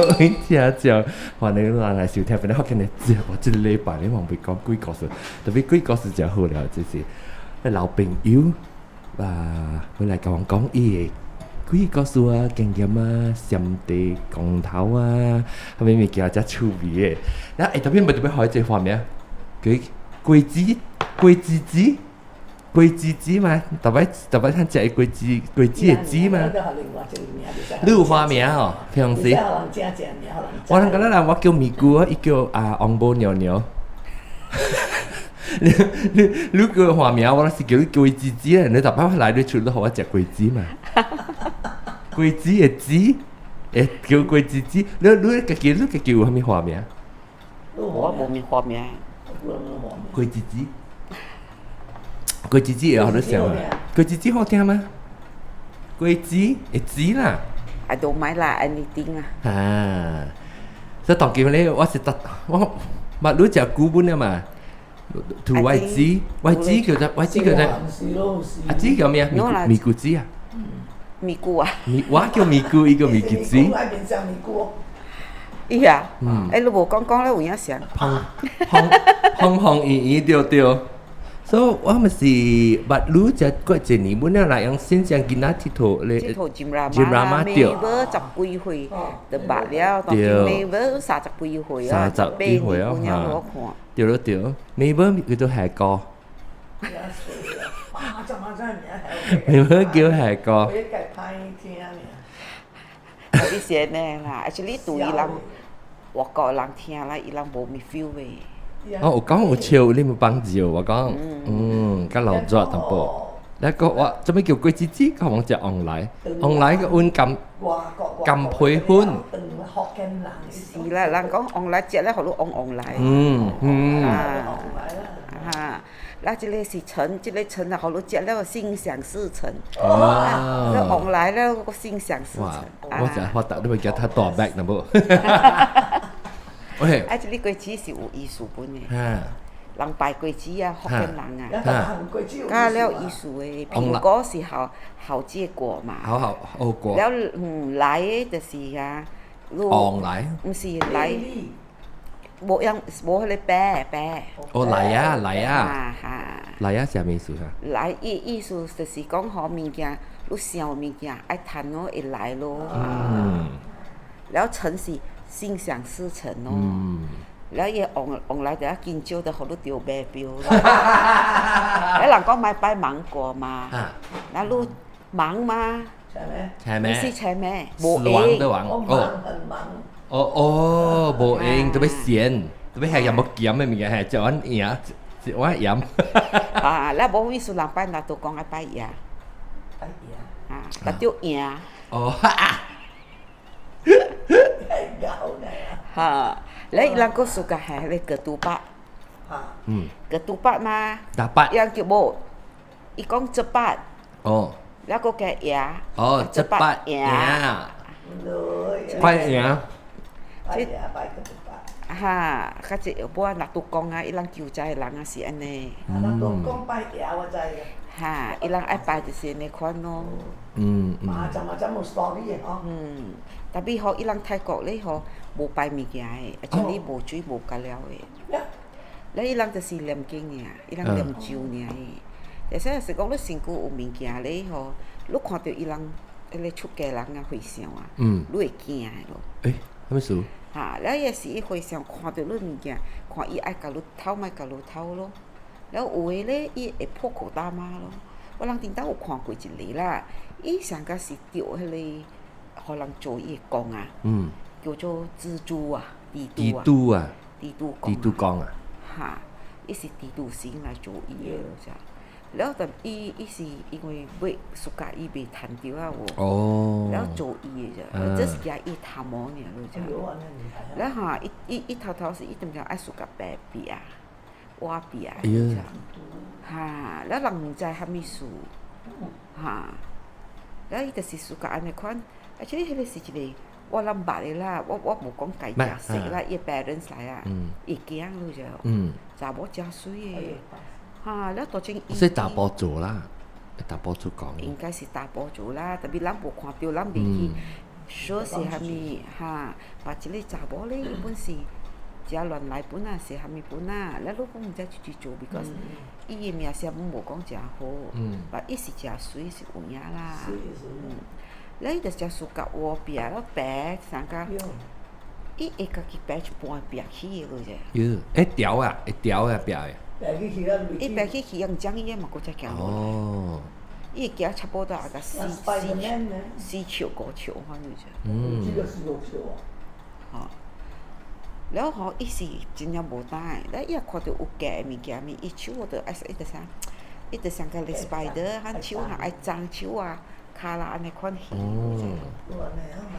各位聽眾，歡迎人來收聽。本來我今日我這個禮拜你忘袂講鬼故事，特別鬼故事真好料，就是老朋友啊，會來共我講伊的鬼故事啊、經驗啊、閃地光頭啊，啥物物件遮趣味的。那會特別咪特別好這畫面，佢果子果子子。果子子嘛，逐擺逐擺通食果子果子的籽嘛。你有花名哦，平常時。我人感覺人我叫咪姑，伊叫啊紅毛娘娘。你你你叫花名，我是叫你果子子啊！你逐擺來你厝都予我食果子嘛。果子的籽，會叫果子子。你你家己你家己有啥物花名？我無物花名。果子子。果子子會好聽嗎？果子子好聽嗎？果子會子啦。 I don't mind 啦，anything 啊。啊，所以當今咧，我是得我捌你食古本啊嘛，塗歪子，歪子叫做歪子叫做，啊子叫咩啊？咪咪菇子啊？咪菇啊？咪我叫咪菇，伊叫咪菇子。伊啊，欸，你無講講咧有影像。胖胖胖胖圓圓對對。所以我咪是捌你食過一年，本來來用線上囡仔𨑨迌咧，𨑨迌 gymrama 啦，Mabel 十幾歲就捌了，當今 Mabel 三十幾歲啊，三十幾歲啊，我看。對咯對，Mabel 叫做下哥。Mabel 叫下哥。你是按呢啦，actually 對伊人外國人聽啦，伊人無物 feel 的。哦，有講有笑，你無幫助我講，嗯，較老熱淡薄。那個我做咩叫果子子？較往食旺來，旺來個溫甘甘皮粉。是啦，人講旺來食咧，予你旺旺來。啊，哈，那這個是橙，這個橙啊，予你食了心想事成。哦。你旺來了，個心想事成。我食發達，你會驚太大麥淡薄。喂。啊，這個果子是有意思本的。人拜果子啊，福建人啊，加了意思的蘋果是好好結果嘛。好好好果。了，嗯，來的就是啊，旺來。毋是來，無用無彼個白白。哦，來啊來啊。來啊，啥物意思啊？來意意思就是講好物件，你想物件愛趁咯，會來咯。了成是心想事成咯。了伊旺旺來就較緊少，就予你著馬票。彼人講莫拜芒果嘛，那你忙嗎？車咩？是車咩？死亡的亡哦。哦哦，無閒，特別閒，特別係有冇鹹的物件，係一碗鹽，一碗鹽。啊，咱無意思人拜若都講愛拜爺。拜爺。啊，特著贏。哦哈啊！哈，咧伊人閣 suka 係彼個 ketupat。Ketupat 嘛。 Dapat。伊人叫無，伊講 cepat。哦。了閣加贏。哦，cepat 贏。快贏。拜爺拜 ketupat。哈，較濟無啊，若拄講啊，伊人舊早的人啊是按呢。若拄講拜爺，我知。哈，伊人愛拜就是按呢款咯。嘛，怎嘛怎有 story 的吼。嗯，tapi 吼，伊人泰國咧吼，無拜物件的，而且你無水無加料的。咧伊人就是念經爾，伊人念咒爾。而且是講你身軀有物件咧吼，你看著伊人彼個出家人啊和尚啊，你會驚的咯。欸，啥物事？哈，了伊是伊和尚看著你物件，看伊愛共你偷，莫共你偷咯。了有的咧，伊會破口大罵咯。我人頂當有看過一個啦，伊上個是著彼個，予人做伊的公啊，叫做蜘蛛啊，蜘蛛啊，蜘蛛啊，蜘蛛公，蜘蛛公啊，哈，伊是蜘蛛神來做伊的咯，啥。了，但伊伊是因為欲 suka 伊袂趁著啊無，了做伊的啫，這是驚伊貪毛爾咯，啫。了哈，伊伊伊頭頭是伊點點愛 suka 白壁、瓦壁，啫。哈，了人毋知啥物事，哈，了伊就是 suka 按呢款，而且彼個是一個我諗捌的啦，我我無講家誠熟啦，伊 parents 來啊，伊驚咯就，查某誠媠的。哈，了當陣所以查埔做啦，查埔做講。應該是查埔做啦，特別咱無看著，咱袂去說是蝦米哈？把這个查某咧，伊本是誠亂來本啊，是蝦米本啊？了你本毋知出去做，because 伊的名聲無講誠好，但伊是誠媠是有影啦。了伊就誠 suka 烏壁了白啥個，伊會家己白一半壁去的個啫。喲，會調啊，會調啊，壁的。伊白去去，用講伊的嘛，閣再行落來。伊會行差不多啊個四尺5尺反正就。吼，了吼，伊是真正無膽的，了伊也看著有假的物件物，伊手就愛伊就啥，伊就像個 spider 漢手哈愛張手啊、跤啦按呢款戲。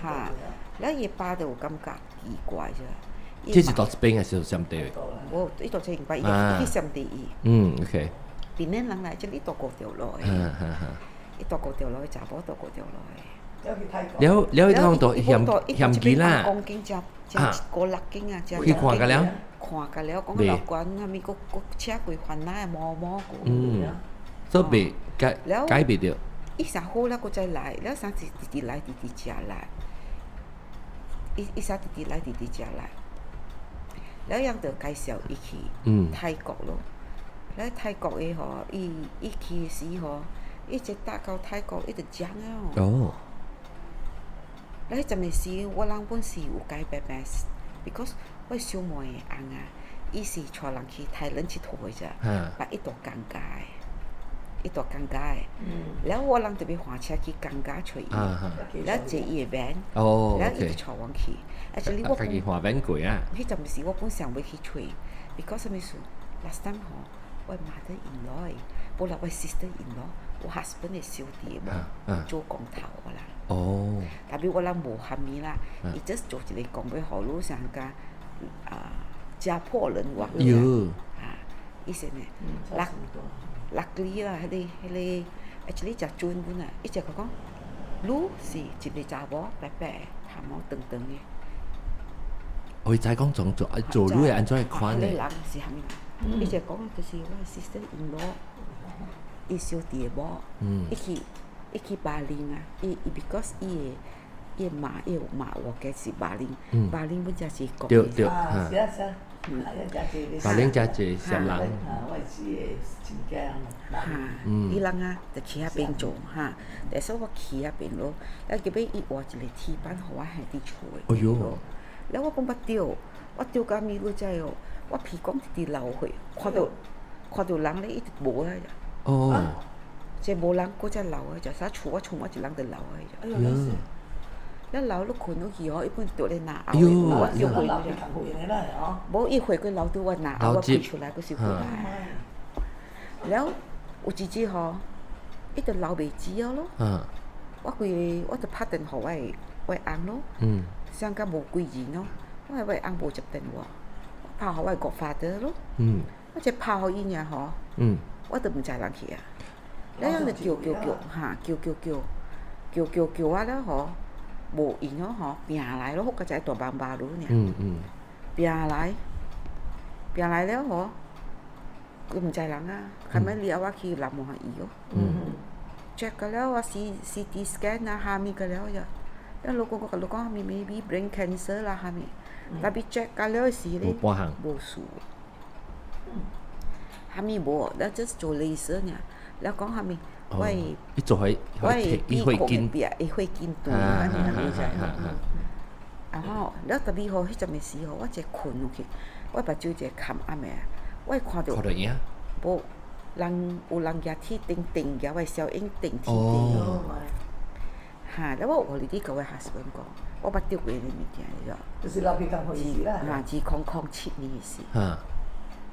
哈，了伊爸就有感覺奇怪啫。這是佗一邊還是相對？無，伊佗這邊伊去相對伊。檳城人來，這裡蹛五條路的。伊蹛五條路，查某蹛五條路的。了了，伊講到嫌嫌機啦。公斤食食五六斤啊，去看過了？看過了，講老關啥物，閣閣請幾番仔的毛毛過。所以袂改改袂著。伊啥好了，閣再來，了啥是直直來，直直食來。伊伊啥直直來，直直食來。了，樣就介紹伊去泰國咯。了泰國的吼，伊伊去時吼，伊一搭到泰國，伊就講了。了彼陣時，我人本是有改變變，because 我小妹的翁啊，伊是帶人去泰倫𨑨迌的啫，但伊蹛江家的，伊蹛江家的。了我人就欲換車去江家揣伊，了坐伊的 van，了伊就帶阮去。Actually 我家己換 van 過啊。彼陣時我本想欲去揣，because 啥物事？Last time 吼，我 mother in law，無啦，我 sister in law，我 husband 的小弟無做光頭我啦。Tapi 我人無蝦米啦，伊 just 做一个講欲予你像甲啊家破人亡。啊，伊說呢，luckily 啦，彼個 actually 誠準本啊，伊就講，你是一個查某白白頭毛長長的。我知講從做做你會按怎款的？彼個人是蝦米人？伊就講就是我 sister in law，伊小弟的某，伊去巴林啊，伊伊 because 伊的媽伊的媽我家是巴林，巴林本才是國。對對，啊，是啊是啊，巴林才濟啥人？啊，我是的親家。哈，伊人啊，就去遐邊做哈，但是我去遐邊咯，了結尾伊換一個鐵板，予我還佇厝的。哎喲！了我講捌著，我著甲物你知哦，我鼻孔直直流血，看著人咧，伊就無啊。這無人，閣再流啊！就啥厝我厝我一人就流啊！哎喲！了流你困落去吼，伊本著咧拿後，我著血無伊血閣流佇我拿後，我開出來閣是回來。了有一日吼，伊就流袂止啊咯。我規個我就拍電話予我翁咯。上甲無幾人咯，我翁無接電話，我拍予我 godfather 咯。我一拍予伊爾吼，我就毋知人去啊。了樣就叫叫叫，哈叫叫叫，叫叫叫啊了吼，無閒咯吼，拼來咯，好佳哉大網巴魯爾。拼來，拼來了吼，閣毋知人啊，後尾了我去南華醫咯。Check 過了我 CT scan 啊，蝦米過了就，了老公我共你講蝦米 maybe brain cancer 啦蝦米，tapi check 過了時咧，無事。蝦米無，了 just 做 laser 爾。了講蝦米，我的我的鼻孔的壁會血筋斷按呢，你知無？啊吼，了 tapi 吼，彼陣的時吼，我一困落去，我目睭一個冚暗的，我會看著無人有人舉鐵釘釘舉我的小影釘鐵釘。哈，了我有佇咧共我 husband 講，我捌著過彼個物件，你知無？就是老鼻孔回事啦。哈，2007年的事。哈，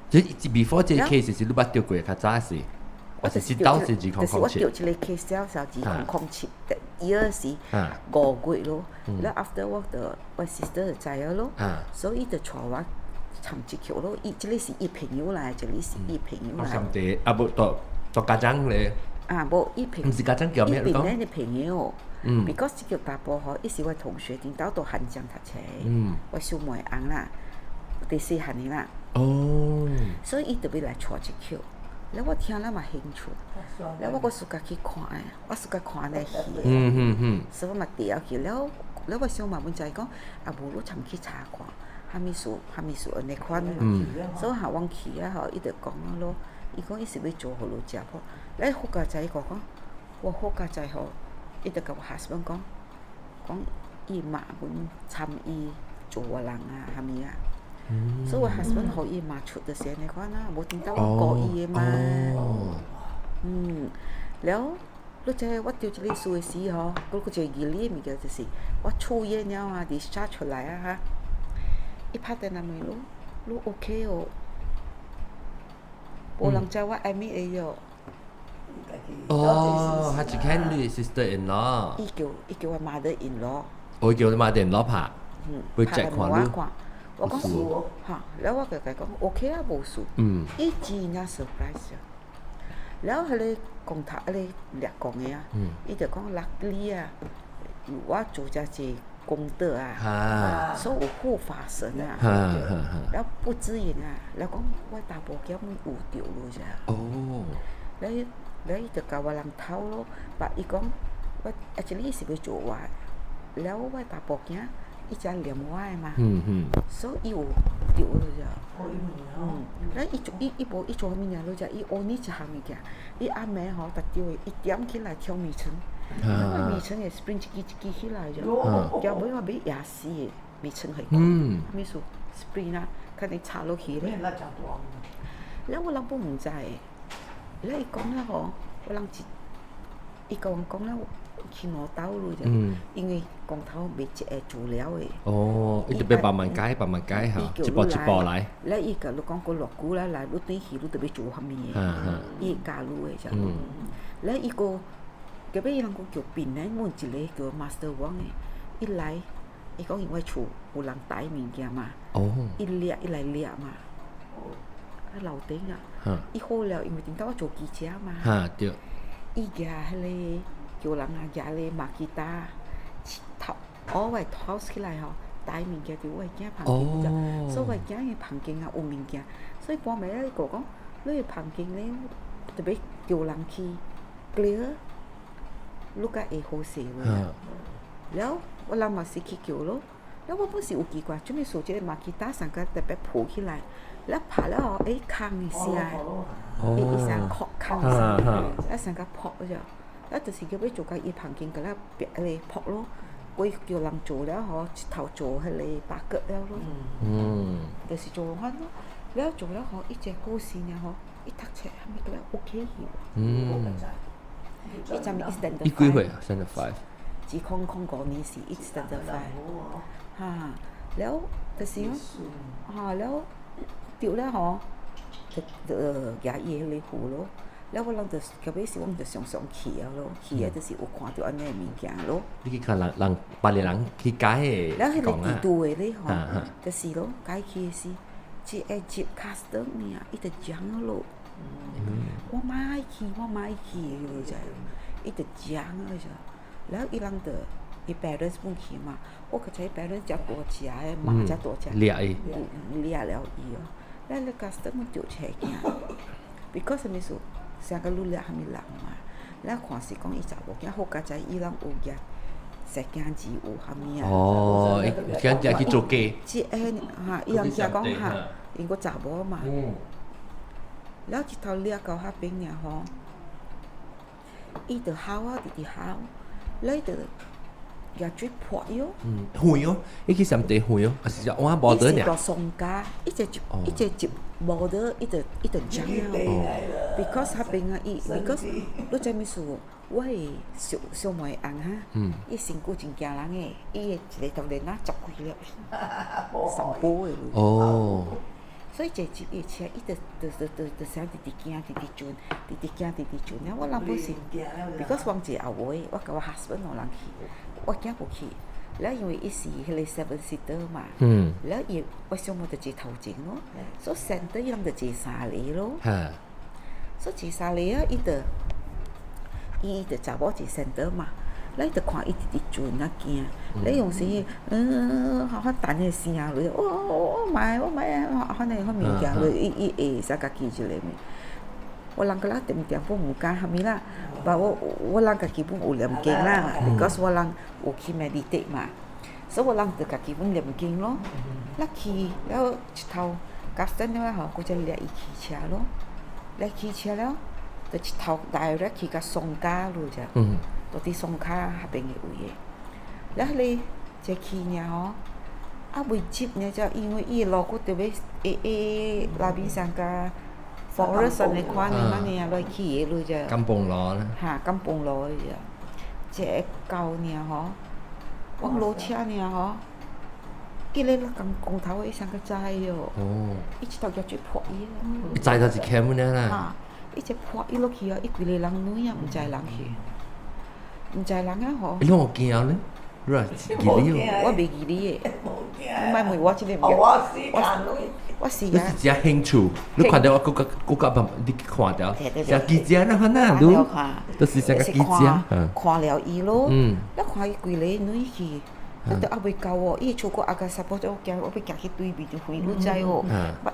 這 before 這個 case 是你捌著過較早時。我就是當時就是我著這個 case 了時候，2007的是5月咯。了 after 我就我 sister 就知影咯，所以伊就帶我參這去咯。伊這個是伊朋友來，這個是伊朋友來。啊無大大家長咧。啊無，伊朋毋是家長叫咩？伊朋友的朋友。Because 這個查埔吼，伊是我同學，頂兜佇漢江讀冊。我小妹翁啦，佇細漢的啦。所以伊特別來帶這去。了我聽了嘛興趣，了我閣 suka 去看的，我 suka 看那戲。所以我嘛蹛去了，了我小妹本知講，啊無你參去查看，啥物事啥物事按呢款嘛。所以下阮去啊吼，伊就講啊咯，伊講伊是欲做予你食吼，咧好佳哉伊講，我好佳哉吼，伊就共我 husband 講，講伊媽阮參伊做我人啊，啥物啊。所以我 husband 予伊媽出就是按呢款啊，無頂到我顧伊的嘛。嗯，了，你知我著這个事的時吼，閣閣一個義理的物件就是，我出院了啊，discharge 出來啊哈，伊拍電話問你，你 OK 哦？無人知我 admit 的喲。哦，他只看你 sister in law。伊叫我 mother in law。我叫你 mother in law 拍。嗯，拍來問我看，我講哈，了我就共伊講 OK 啊，無事。伊真正 surprise 啊！了，彼个講頭，彼個掠講的啊，伊就講 luckily 啊，我做遮濟功德啊，所以有護法神啊，了不止癮啊，了講我查埔囝有著咯遮。了了伊就共我人偷咯，but 伊講我 actually 是欲做我，了我查埔囝伊才念我的嘛，所以伊有著咯遮。嗯，了伊做伊伊無伊做啥物件咯遮，伊學你一項物件，伊暗暝吼，逐著的伊點起來跳眠床，那個眠床會 spring 一支一支起來者，後尾我欲壓死的眠床會啥物事 spring 啊，較你插落去咧。了我人本毋知，了伊講了吼，我人一伊共阮講了去五兜咯者，因為光頭袂一下做了的。哦，伊就欲慢慢改，慢慢改吼，一步一步來。了伊共你講過偌久了來，你轉去你著欲做啥物的，伊會教你的者。了伊閣後尾伊人閣叫檳榔阮一個叫 Master Wang 的，伊來，伊講因為厝有人帶物件嘛，伊掠伊來掠嘛，啊樓頂啊，伊好了，因為頂當我做記者嘛，對。伊舉彼个叫人啊舉个 Makita 頭，我頭起來吼，帶物件佇我的囝房間遮，所以我的囝的房間啊有物件，所以半暝伊閣講，你的房間咧特別叫人去 clear，你才會好勢無？了，我人嘛是去叫咯，了我本是有奇怪，做物事這个 Makita 上個特別抱起來，了拍了吼，欸，空的聲，伊伊聲敲空的聲，了上個撲者，了就是叫欲做共伊房間共咱壁彼個撲咯，規叫人做了吼，一頭做彼個八角了咯，就是做款咯，了做了吼，伊這好勢爾吼，伊讀冊啥物個了 OK 去。伊昨暝伊 standard。伊幾歲啊？Standard five。 2005年時，伊 standard five。哈，了就是講，哈了，對了吼，就就舉伊彼個符咯。了我人就後尾是阮就常常去啊咯，去啊就是有看著按呢物件咯。你去看人人別个人去解的。了彼個佇厝的咧吼，就是咯，解去的是，一個接 custom 爾，伊就講咯。我嘛愛去，我嘛愛去，你知無？伊就講了就，了伊人就伊 parents 本去嘛，我較知 parents 遮大隻的，媽遮大隻，掠伊，掠了伊哦。了你 custom 就車囝，because 啥物事？成個你掠啥物人嘛？了看是講伊查某囝好佳哉，伊人有舉石鏡子有啥物啊？哦，伊驚只去做假。這個哈，伊人驚講哈，因個查某嘛。了一頭掠到彼邊爾吼，伊就吼啊，直直吼，了伊就舉水潑伊哦。嗯，遠哦，伊去踮地遠哦，抑是只換無得爾。伊是大雙家，伊一接伊一接無得，伊就伊就講了。Because 彼邊啊，伊 because 你知物事無？我的小小妹翁哈，伊身軀真驚人的，伊的一个當然啊十幾粒，上波的。所以坐接伊車，伊就就就就就啥直直行，直直轉，直直行，直直轉。了我人本是，because 我坐後尾，我共我 husband 兩人去，我囝無去。了因為伊是彼個 seven seater 嘛，了伊我小妹就坐頭前咯，所以 center 伊人就坐三個咯。所以坐三個啊，伊就伊就查某坐 center 嘛。了伊就看伊直直轉啊行，了用時嗯，好等的聲落，哦，我買我買啊，反正彼物件落，伊伊會使家己一個物。我人個啦點點本毋敢啥物啦，but 我我人家己本有念經啦，because 我人有去 meditate 嘛。所以我人就家己阮念經咯，咱去了一頭夾身了吼，閣再掠伊騎車咯，掠騎車了，就一頭 direct 去甲松卡路啫，到佇松卡彼邊的位的，了彼個這去爾吼，啊未接呢只，因為伊的路閣著欲會會拉比山佮 forest 按呢款的按呢啊落去的路啫。 kampung 路啦。哈，kampung 路的啫，這到爾吼，我落車爾吼，伊咧咧講光頭的伊啥個知哦，伊一頭舉水潑伊啊。伊知就是欠阮啦。哈，伊一潑伊落去啊，伊規个人女啊，毋知人去，毋知人啊吼。你攏有驚咧？你若記你哦。我袂記你的。無驚。你莫問我這個物件。我死看女。我是你是真興趣，你看著我閣閣閣閣辦，你去看著，像記者那款啊，你，就是像個記者。看了伊咯，你看伊規个女去，你都猶未到哦，伊厝閣阿個差不多，我行我欲行去對面就遠，你知哦？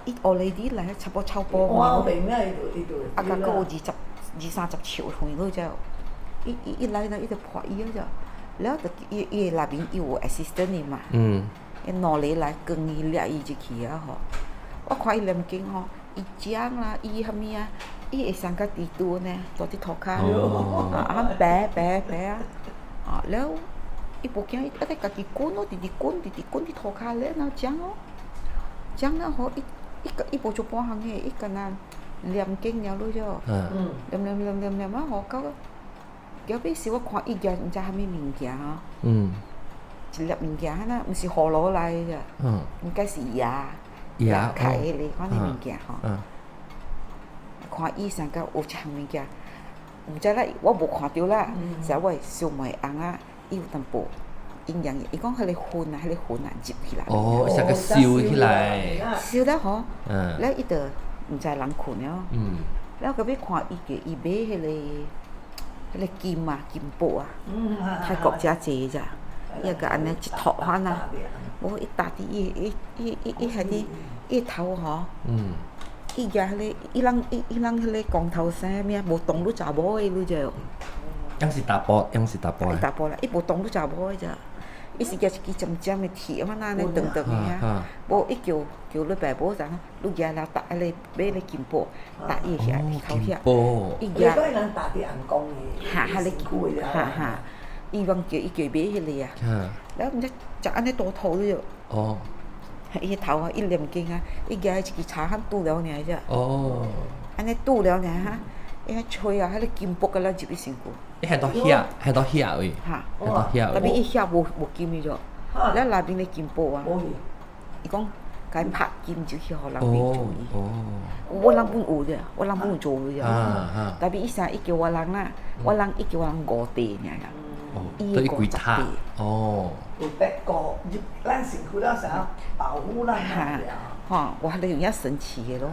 伊 already 來差不多草埔。我袂咩，伊就伊就。啊，閣閣有二十二三十尺遠，你知哦？伊伊伊來了，伊就潑伊啊只，了就伊伊內面伊有 assistant 的嘛。伊兩个來跟伊掠伊入去啊吼！我看伊念經吼，伊講啦，伊啥物啊，伊會上甲蜘蛛呢，坐佇塗跤，啊，白白白啊，啊了，伊無驚，伊一直家己滾咯，直直滾，直直滾佇塗跤咧，然後講哦，講了吼，伊伊伊無做半項的，伊干焦念經爾囉啫，念念念念念啊吼，到後尾時我看伊舉毋知啥物物件吼，一粒物件，彼若毋是葫蘆來的，應該是牙。牙開彼个款的物件吼，看伊上甲有一項物件，毋知啦，我無看著啦，是我的小妹翁仔，伊有淡薄營養，伊講彼个粉啊，彼个粉啊入起來。哦，上個燒起來。燒了吼，了伊就毋知人睏了。了閣欲看伊叫伊買彼个彼个金啊，金箔啊，泰國遮濟只，伊個按呢一托番啊，無伊搭佇伊伊伊伊伊彼個伊頭吼，伊舉彼个伊人伊伊人彼个光頭生物啊，無當你查某的你知無？樣是查埔，樣是查埔。伊查埔啦，伊無當你查某的咋，伊是舉一支尖尖的鐵，啊按呢長長的啊，無伊叫叫你爸母知影，你舉來搭彼个買个金箔，搭伊遐頭遐，伊舉。哈哈，你哈哈，伊講叫伊叫買彼个啊，了毋知食按呢大頭了。伊頭啊，伊念經啊，伊舉一支柴漢拄了爾啫。按呢拄了爾哈，伊遐吹啊，彼个金箔閣咱入去身軀。伊係到遐，係到遐位。哈。係到遐位。 tapi 伊遐無無金的咗，了內面的金箔啊，伊講共伊拍金就去予人去做伊。我人本有的，我人本有做的。tapi 伊啥伊叫我人啦，我人伊叫我人五塊爾啦。哦，都伊規塔。哦。有白個入咱身軀了啥保護咱哈，吼，我彼個有影神奇的咯。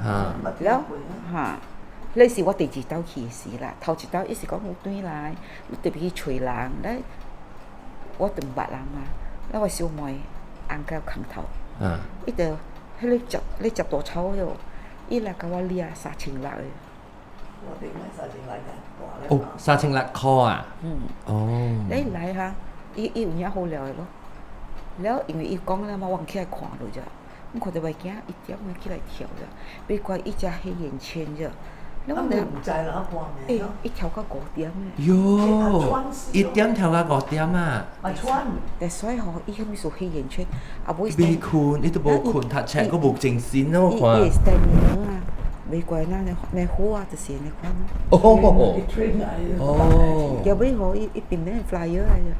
了，哈，彼是我第二道去的時啦，頭一道伊是講有轉來，你特別去揣人，來，我就毋捌人嘛，了我小妹翁甲空頭，伊就彼個食咧食大草了，伊來共我領三千六的。我頂擺三千六。哦，三千六箍啊！哦。你來哈，伊伊有影好料的咯。了，因為伊講了嘛，我起來看落啫。我看著袂驚，一點仔起來跳啫。別怪伊只黑眼圈啫。了我毋知啦，看欸，伊跳到五點的。喲，一點跳到五點啊！啊喘。但所以吼，伊彼物事黑眼圈，啊無。未睏，你都無睏，讀冊閣無精神咯，我看。伊會 stamina 啊，袂怪咱的那好啊，就是按呢款咯。哦。哦。後尾吼，伊伊變咧 flyer 來的，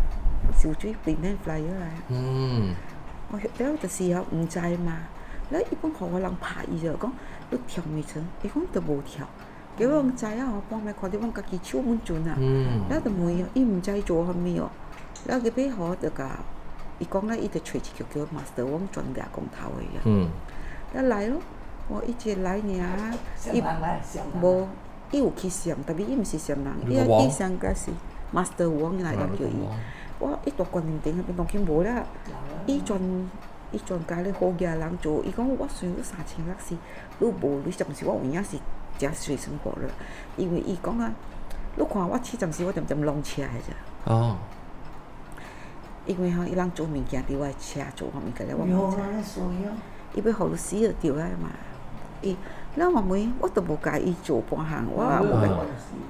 泅水變咧 flyer 來。我了就是吼，毋知嘛，了伊本予我人拍伊就講，你跳未成？伊講都無跳。結果阮知影吼，半暝看著阮家己手穩陣啊，了就問伊，伊毋知做啥物哦。了後尾吼就共伊講咧，伊就揣一個叫 master，阮專業光頭的啊。了來咯，我伊一個來爾，伊無，伊有去閃，tapi 伊毋是閃人，伊伊上個是 master 王來來叫伊。我伊蹛觀音頂彼邊當今無了，伊專伊專教咧好額人做，伊講我算你三千六是，你無你暫時我有影是誠水深火熱，因為伊講啊，你看我試陣時我恬恬攏車的咋。哦。因為吼，伊人做物件佇我的車做啥物件了，我毋知。伊欲予你死就對啊嘛。伊，了我問，我都無共伊做半項，我也無共。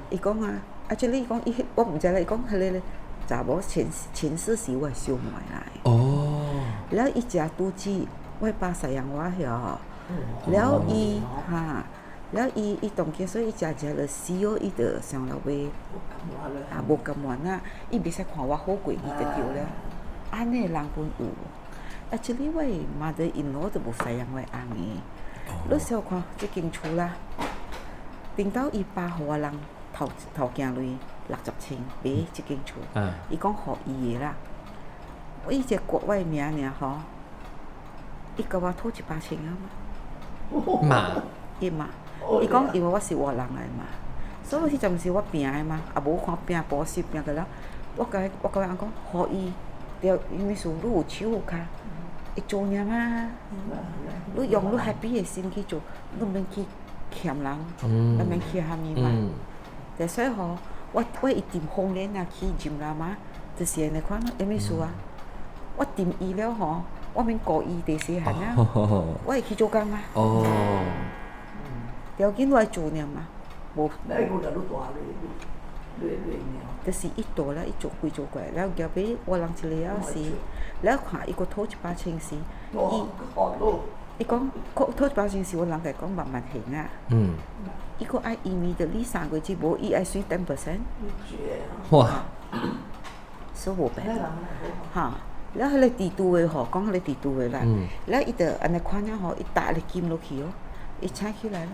伊講啊，啊，這你講伊，我毋知啦。伊講彼個咧，查某前前世是我的小妹來。了伊食拄子，我爸西洋我曉。了伊哈，了伊伊當今所以伊食食了死哦，伊就想了欲啊無甘願啊，伊袂使看我好過，伊就對了。按呢人本有，啊，這裡我的 mother in law 就無西洋我的翁的。你小看這間厝啦，頂到伊爸予我人頭頭行鐳60千買這間厝，伊講予伊的啦。伊一個我的名爾吼，伊共我討100千啊嘛。嘛。伊嘛，伊講因為我是外人來嘛，所以彼陣時我拼的嘛，也無看拼補習拼個了，我共翁講，予伊，對，因為是你有手有跤，會做爾嘛。你用你 happy 的心去做，你毋免去欠人，你免去蝦米嘛。但所以吼，我一定風蓮啊去斟啦嘛，就是按呢款，啥物事啊？我斟伊了吼，我免顧伊第細漢啊，我會去做工啊。條件我愛做爾嘛，無。就是伊大了，伊做規做過來，了後尾我人一個了是，了看伊閣討100千時，伊伊講閣討一百千時，我人共伊講慢慢還啊。伊閣愛 immediately 3個月無，伊愛算 10%。哇！所以無辦法。哈，了彼個地主的吼，講彼個地主的啦，了伊就按呢款了吼，伊搭個金落去哦，伊請起來咯，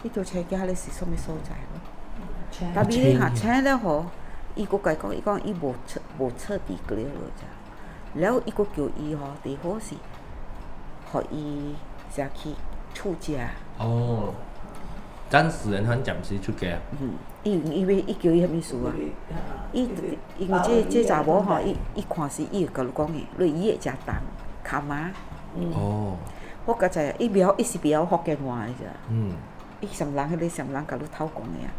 伊就請彼個是啥物所在咯。但是咧哈，請了吼，伊閣共伊講，伊講伊無徹底 clear 落遮，了伊閣叫伊吼，最好是，予伊先去出家。哦，暫時的，暫時出家。嗯，伊因為伊叫伊啥物事啊？伊因為這查某吼，伊伊看時伊會共你講的，你伊會誠重，卡嘛。我較知，伊袂曉，伊是袂曉福建話的咋。伊啥人彼個啥人共你討講的啊？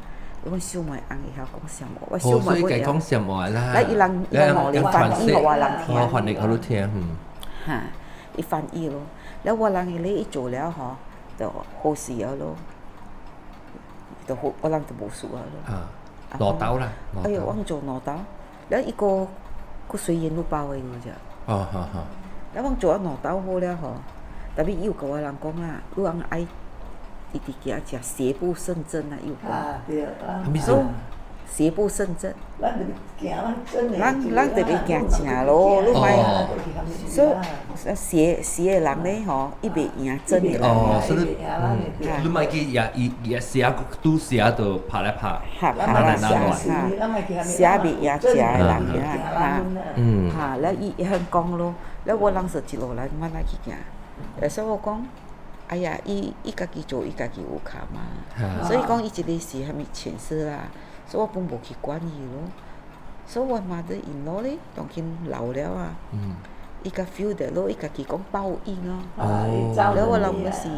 我小妹翁會曉講暹話，我小妹會曉講暹話啦。來，伊人伊人互你翻譯，予我人聽。哦，翻譯予你聽，嗯。哈，伊翻譯咯，了我人彼個伊做了吼，就好勢了咯，就好，我人就無事啊咯。啊，兩兜啦。哎喲，我做兩兜，了伊閣閣隨緣愈包的爾咋。哦，好好。了阮做了兩兜好了吼，但是伊有共我人講啊，你翁愛直直行食邪不勝正啊，伊有講。啊，對啊。啥物邪不勝正。咱就是行咱真的。咱特別行正路，你莫。所以邪邪的人咧吼，伊袂贏真的人。哦，所以你莫去也伊也邪拄邪就拍來拍，拍來拍邪袂贏正的人哈。哈，了伊會講咯，了我人說一路來慢慢去行，所以我講。哎呀，伊伊家己做，伊家己有卡嘛，所以講伊這個是啥物前世啦，所以我本無去管伊咯。所以我 mother in law 咧，當今老了啊，伊較 feel 著咯，伊家己講報應哦。了我人毋是，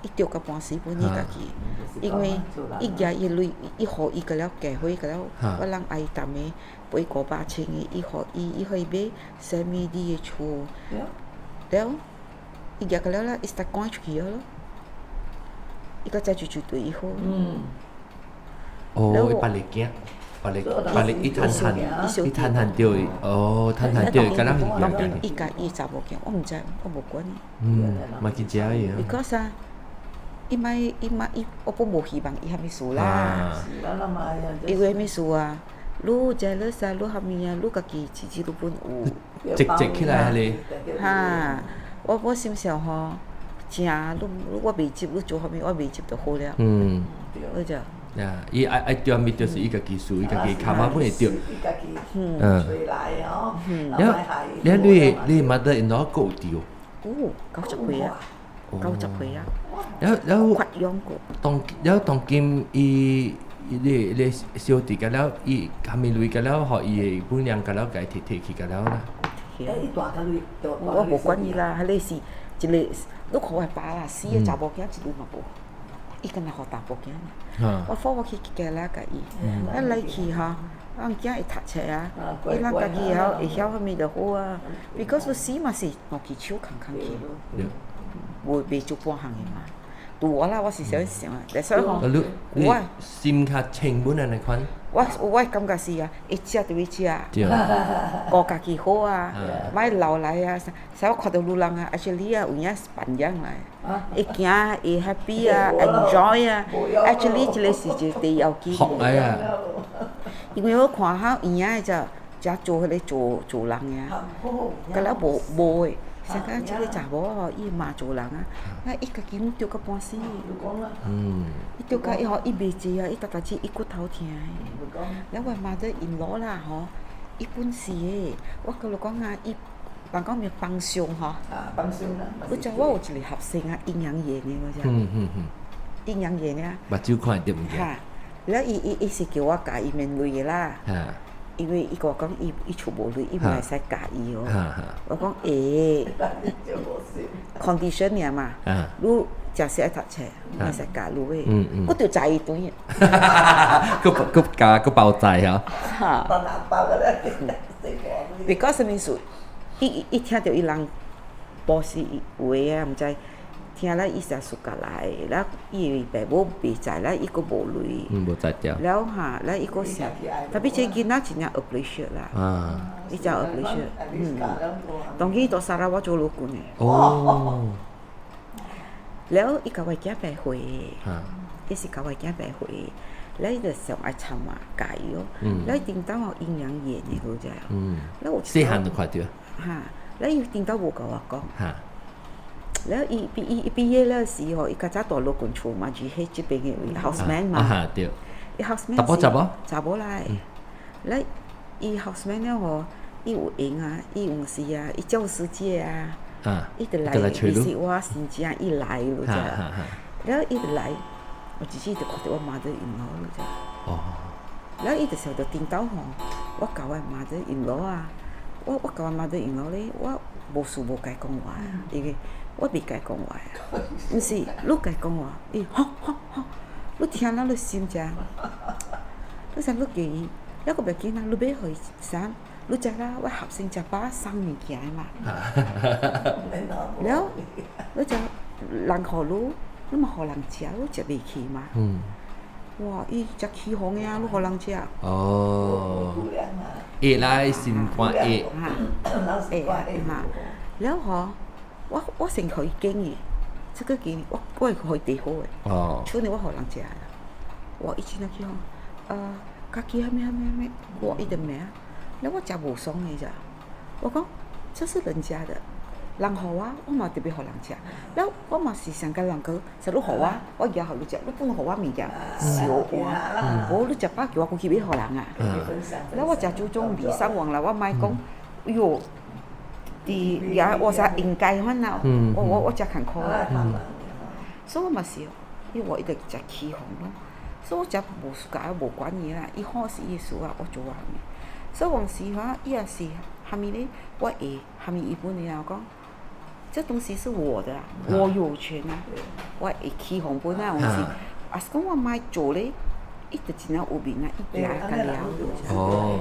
伊著甲半死本伊家己，因為伊舉伊鐳，伊予伊個了嫁伙個了，我人愛逐暝賠500千的，伊予伊，伊予伊買 semi D 的厝，了。伊舉個了啦，伊實趕出去了咯。伊較早就對伊好。哦，伊別個囝，別個別個伊趁趁，伊趁趁著伊，哦，趁趁著伊，敢若是舉個。伊共伊查某囝，我毋知，我無管伊。嗯，嘛去食伊啊。 Because 啊，伊莫伊莫伊，我本無希望伊啥物事啦。因為啥物事啊？你 jealous 啊，你啥物啊？你家己自己都本有。積積起來彼個。哈。我心想吼，正你我袂接，你做啥物我袂接就好了。你就。呀，伊愛愛著物就是伊家己輸，伊家己卡馬本會著。了了，你 mother in law 閣有著？有，90歲啊，90歲啊。了了。發養過。當了當今伊伊你小弟甲了，伊啥物鐳甲了，予伊的本娘甲了，共伊提提去甲了啦。我無管伊啦，彼個是一個，你看我爸啦，死個查某囝一鐳嘛無，伊敢若予查埔囝爾。我放我去加啦共伊，啊來去吼，阮囝會讀冊啊，伊咱家己會曉會曉啥物就好啊。Because 你死嘛是兩支手囥囥去，無袂做半項的嘛。對我啦，我是啥想啊，所以吼，你你心較清本按呢款？我感覺是啊，會食就欲食，顧家己好啊，莫老來啊。啥我看著女人啊，actually 啊，有影是扮樣來，會行會 happy 啊，enjoy 啊，actually 這個是一個第要緊。學啊！因為我看較有影的就才做彼個做做人的，敢若無無的。像講這個查某吼，伊嘛做人啊，啊，伊家己毋著甲半死。伊著甲伊吼，伊袂濟啊，伊逐逐只伊骨頭疼的。了我 mother in law 啦吼，伊本是的，我佮你講啊，伊人講咩幫兇吼。啊，幫兇啦。你知我有一個學生啊，陰陽眼的，我知。陰陽眼的啊。目睭看會著物件。哈，了伊伊伊是叫我共伊免錢的啦。因為伊共我講，伊伊厝無錢，伊毋會使教伊哦。我講會，condition 爾嘛，你誠實愛讀冊，會使教你的，我就知伊對。閣閣教閣包載吼。哈。Because 啥物事？伊伊聽著伊人報時話啊，毋知聽了伊才暑假來，了伊爸母袂在，了伊閣無錢。嗯，無在掉。了哈，了伊閣想，特別這囡仔真正 appreciate 啦。伊真 appreciate，嗯。當伊到砂拉越做陸軍的。哦。了，伊共我囝白歲，伊是共我囝白歲，了伊就上愛參嘛，教伊哦。了伊頂當有陰陽眼的，好知哦。了有細漢就看著。哈，了伊頂當無共我講。了伊畢伊畢業了時吼，伊較早蹛陸軍厝嘛，住彼這邊的位 houseman 嘛。啊對。伊 houseman 查某查某？查某來。了伊 houseman 了吼，伊有閒啊，伊有時啊，伊教師節啊，伊就來，伊是我先生伊來咯，知。了伊就來，我一時就看著我 mother in law 咯，知。了伊就想著顛倒吼，我共我 mother in law 啊，我我共我 mother in law 咧，我無事無共伊講話，因為我袂共伊講話啊，毋是，你共伊講話，伊吼吼吼，你聽了你心誠，你想你叫伊，了閣袂緊啊，你欲予伊啥？你知啦，我學生食飽送物件的嘛。了，你知人予你，你嘛予人食，你食袂去嘛？哇！伊食起哄的啊，你予人食。哦。會來心肝會。哈，會哈。了吼，我我先予伊建議，這個建議我我會予伊提好的。厝裡我予人食啦。哇！伊真正起哄，家己啥物啥物啥物，哇！伊就罵。了我食無爽的咋？我講這是人家的，人予我，我嘛特別予人食。了我嘛是想共人講，說你予我，我也予你食，你不能予我物件燒換。無你食飽叫我過去欲予人啊。了我誠注重禮尚往來，我莫講，哎喲，佇遐我啥應該款啦，我我我誠艱苦啦。所以我嘛是，因為我一直誠起哄咯，所以我誠無共伊無管伊啦，伊好是伊的事啊，我做我的。所以往時吼，伊也是蝦米咧，我會蝦米伊本的啊，我講，這東西是我的啊，我有權啊，我會起哄本啊，有時，啊是講我莫做咧，伊就真正有面啊，伊行甲了。哦。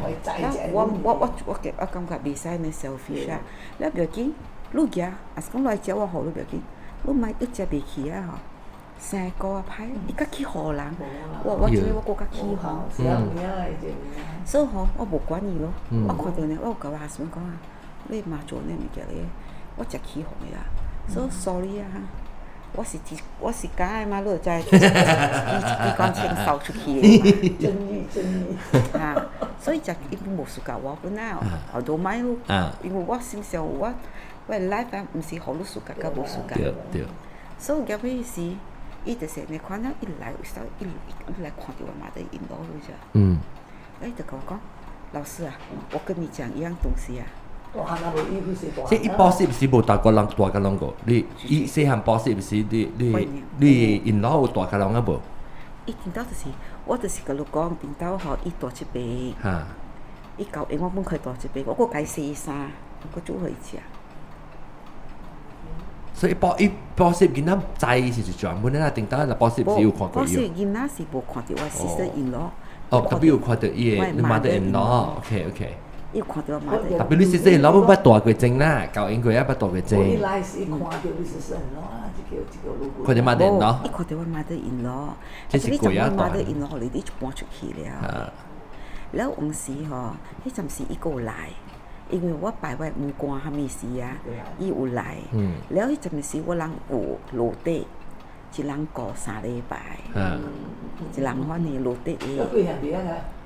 我我我我我感覺袂使按呢 selfish 啊，你袂要緊，你行，啊是講你來食我予你袂要緊，你莫你食袂起啊吼。生果啊歹，伊較去予人，我我真我閣較起哄。所以吼，我無管伊咯。我看著呢，我有共我 husband 講啊，你嘛做呢物件咧，我誠起哄的啦。所以 sorry 啊，我是我是假的嘛，你就知機關槍掃出去的嘛。正義正義。哈，所以誠伊本無輸共我本啊，後都莫咯。因為我心想我我 life 啊，毋是予你輸共佮無輸共。對對。所以後尾時。伊就是按呢款了，伊來有時伊伊來看著我媽的引路了啫。伊就共我講，老師啊，我跟你講一樣東西啊。即伊報時毋是無大個人大個人個，你伊細漢報時毋是你你你因老有大個人啊無？伊頂到就是，我就是共你講，頂到吼，伊蹛這邊。伊交閒我本可以蹛這邊，我閣共伊洗衫，閣煮予伊食。所以報伊報時囡仔知是專門啦，頂當啦報時毋是有看過伊。報時囡仔是無看著我 sister in law，哦，特別有看著伊的你 mother in law，OK OK。伊有看著我 mother。特別你細細老母捌大過前啦，教英過也捌大過前。我一來時看著你細細 in law 啊，一個一個女。看著 mother in law。伊看著我 mother in law，這是過啊大。 mother in law，你就搬出去了。了往時吼，彼陣時伊閣有來，因為我擺我毋管啥物事啊，伊有來。了彼陣時我人有落地，一人過3禮拜，一人反正落地的。幾兄弟啊？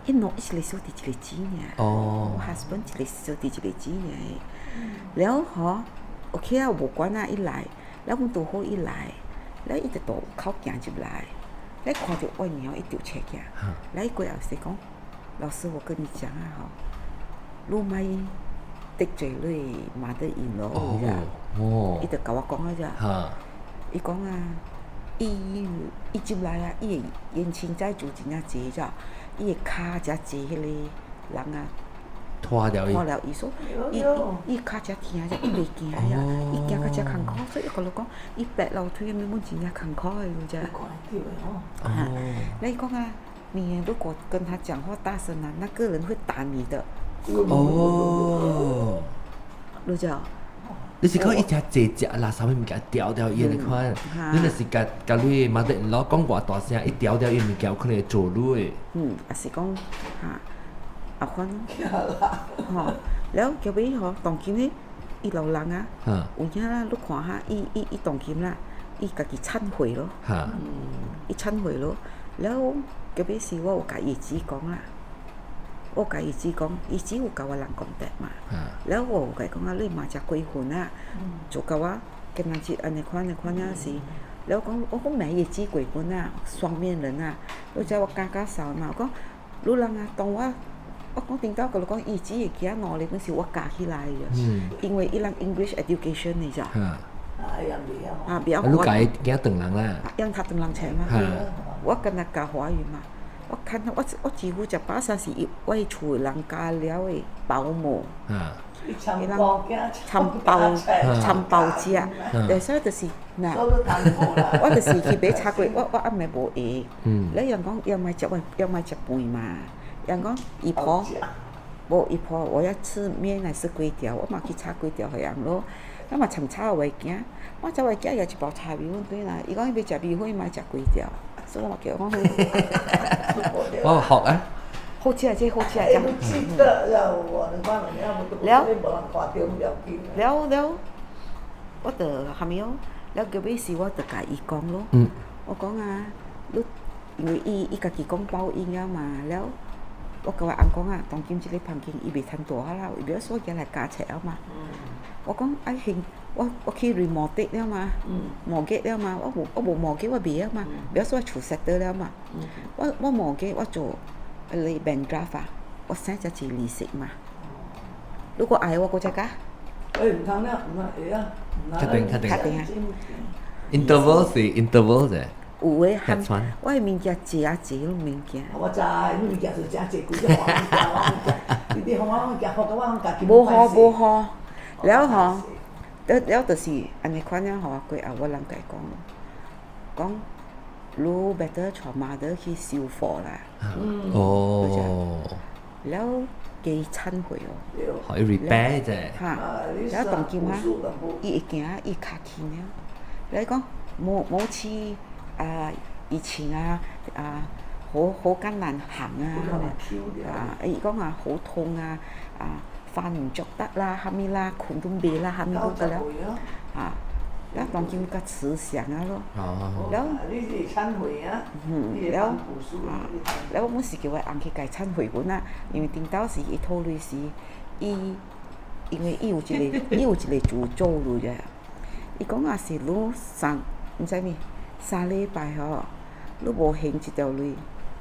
伊兩一個小弟一個姊爾。哦。我 husband 一個小弟一個姊爾。了吼，OK 啊，無管啊，伊來，了阮拄好伊來，了伊就路口行入來，了看著我娘，伊就切起，來伊過後是講：老師，我跟你講啊，吼，你莫得罪你 mother in law。伊就共我講啊咋，伊講啊，伊伊入來啊，伊的冤親債主真正濟咋，伊的跤遮濟彼個人啊，拖著伊，拖著伊說，伊伊跤遮疼遮，伊袂行呀，伊行較遮艱苦，所以伊共你講，伊爬樓梯啥物阮真正艱苦的，有遮。哦。你講啊，你如果跟他講話大聲啊，那個人會打你的。哦。你知？你是講伊食濟食垃圾物件，掉掉伊個款，你若是共共你 mother in law 講偌大聲，伊掉掉伊物件有可能會做你的。嗯，也是講哈，啊款，吼，了後尾吼，當今呢，伊老人啊，有影啦，你看哈，伊伊伊當今啦，伊家己懺悔咯，伊懺悔咯，了後尾是我有共伊姊講啦。我共伊姊講，伊姊有共我人講的嘛。了我有共伊講啊，你嘛誠過分啊，做甲我今仔日按呢款按呢款啊是。了講我講罵伊姊過分啊，雙面人啊。你知我加加掃嘛？我講你人啊，當我我講頂到共你講，伊姊會記得兩個本是我教起來的，因為伊人 English education 你知。啊，啊，袂曉。你共伊囝唐人啦？讓他唐人冊嘛。我敢若教華語嘛。我看我我幾乎食飽三是伊我厝的人教了的保姆，伊人參包參包食，但所以就是若，我就是去買炒粿，我我暗暝無閒，了人講要莫食飯，要莫食飯嘛，人講伊婆，無伊婆我要吃麵還是粿條，我嘛去炒粿條予人咯，我嘛參炒我囝，我炒我囝也一包炒米粉轉來，伊講伊欲食米粉，伊莫食粿條。所以我叫我講，我學啊，好食這好食這。了了了，我就蝦米哦？了後尾時我就共伊講咯。我講啊，你因為伊伊家己講報應了嘛，了我共我翁講啊，當今這個環境伊袂趁大啦，伊袂說行來加冊了嘛。我講愛還我我去 remortgage 了嘛，mortgage 了嘛，我無我無 mortgage 我袂曉嘛，袂曉說厝 settle 了嘛。我我 mortgage 我做彼個 bank draft 啊，我省遮濟利息嘛。如果愛我閣再加。欸，毋通了，毋通會啊。確定確定。確定啊。 Interval 是 interval 者。有的含我的物件濟啊濟攏物件。我知，你物件是誠濟，規隻黃物件，物件，你你予我物件，予到我家己無好無好，了吼，了了就是按呢款了吼，過後我人共伊講，講你 better 帶 mother 去修佛啦。哦。了加懺悔哦。可以 repair 啫。哈，了當今啊，伊會行，伊較輕了。來講無無似啊以前啊啊好好艱難行啊，啊伊講啊好痛啊啊飯毋著得啦，啥物啦，睏都袂啦，啥物都得了，啊，了當今較慈祥啊咯。了。你是懺悔啊？嗯，了啊，了我是叫我翁去共伊懺悔阮啊，因為頂到時伊討錢時，伊因為伊有一個伊有一個詛咒落者，伊講若是你三毋知物3禮拜吼，你無還這條錢，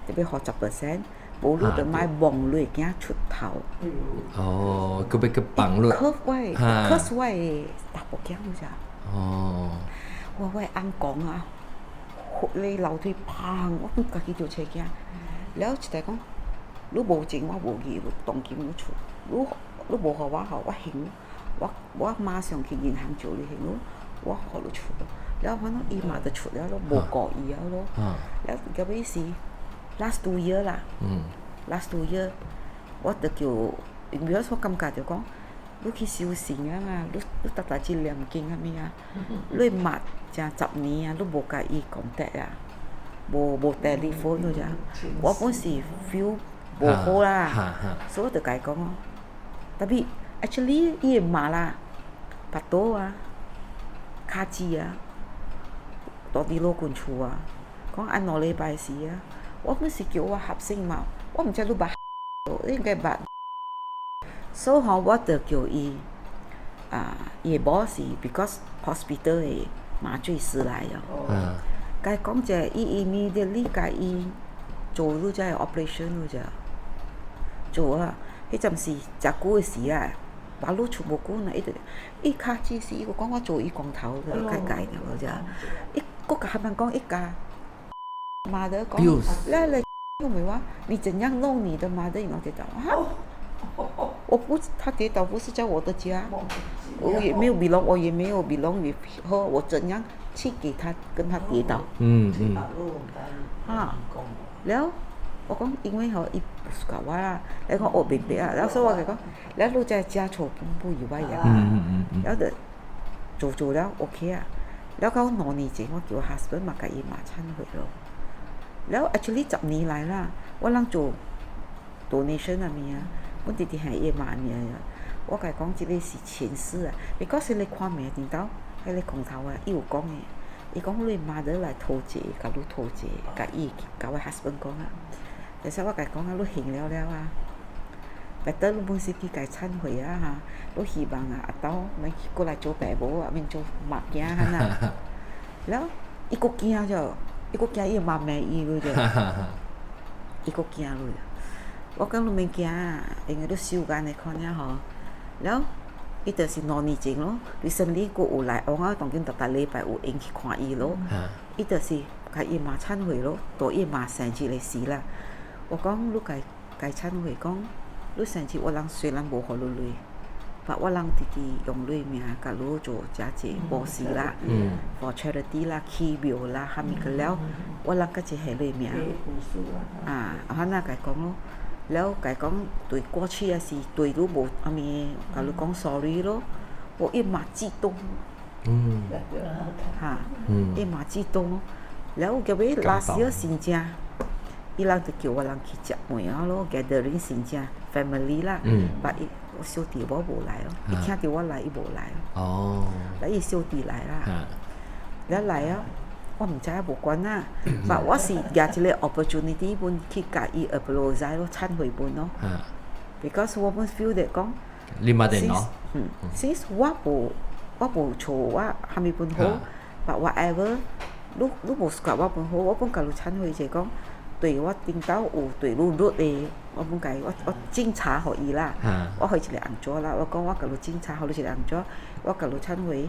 特別予10%，無你就莫望你的囝出頭。哦，閣欲閣放落。可我的，可是我的查某囝有啥？哦。我我的翁公啊，咧樓梯砰，我阮家己就揣驚。了一個講，你無情我無義，當今你厝，你你無予我吼，我還我我馬上去銀行借你還你，我予你厝。了反正伊嘛就出了咯，無顧伊了咯。了後尾是 last 2 year 啦， last 2 year，我就叫，因為我感覺就講，你去修行啊嘛，你逐逐去念經啥物啊，你嘛成十年啊，你無共伊 contact 啊，無 telephone 嗰隻，我本是 feel 無好啦，所以我就共伊講哦。Tapi actually 伊會罵啦，腹肚啊，跤趾啊，蹛佇老君厝啊，講按2禮拜時啊，我本是叫我合生嘛，我毋知你捌，你應該捌。所以吼，我就叫伊啊，伊的某是 because hospital 的麻醉師來哦。共伊講者，伊 immediately 共伊做你這 operation 你知？做啊，彼陣時誠久的時啊，把路出無久呢，伊就伊跤趾時，伊閣講我做伊光頭個，改改的，你知？伊閣共他們講伊共 mother 講，來來，我問我你怎樣弄你的 mother 然後跌倒啊？我不，他跌倒不是在我的家，我也沒有 belong，我也沒有 belong with her，我怎樣去給他跟他跌倒？啊，了，我講因為吼伊不是教我啦，你講我明白啊，然後所以我就講，了你在家醜不以外揚，了就做做了 OK 啊，了到2年前我叫我 husband 嘛共伊嘛懺悔咯，了 actually 10年來啦，我人做 donation 啥物啊，阮直直係伊媽爾，我共伊講這個是前世啊，because 你看命頂頭，彼個光頭啊，伊有講的，伊講你 mother 來討債，共你討債，共伊共我 husband 講啊，但是我共伊講啊，你還了了啊，better 你本是去共懺悔啊哈，你希望啊阿兜免過來做爸母啊，免做媽囝哈呐，了伊閣驚著，伊閣驚伊媽罵伊個著，伊閣驚落。我講你免驚，因為你修間的看爾吼，了伊就是2年前咯，recently 閣有來往啊，當今逐逐禮拜有閒去看伊咯。伊就是共伊媽懺悔咯，對伊媽生一個事啦。我講你共共懺悔講，你生日我人雖然無予你鐳，但我人直直用你名共你做誠濟布施啦，for charity 啦，起廟啦，啥物個了，我人閣一下你名。啊，啊那共伊講咯。了，共伊講對過去也是對你無啥物，共你講 sorry 咯。我伊嘛激動，哈，伊嘛激動。了，後尾 last year 新正，伊人就叫我人去食飯啊咯，gathering 新正 family 啦。但伊我小弟我無來哦，伊聽著我來，伊無來哦。來伊小弟來啦，了來啊。我毋知無關啦，但我是舉一個 opportunity 本去共伊 apologize 咯，懺悔本咯。Because 我本 feel that 講，你嘛電腦？嗯，since 我無錯，我啥物本好，but whatever，你無 suka 我本好，我本共你懺悔者講，對我頂頭有對你 rude 的，我本共我斟茶予伊啦，我予伊一個紅紙啦，我講我共你斟茶，予你一個紅紙，我共你懺悔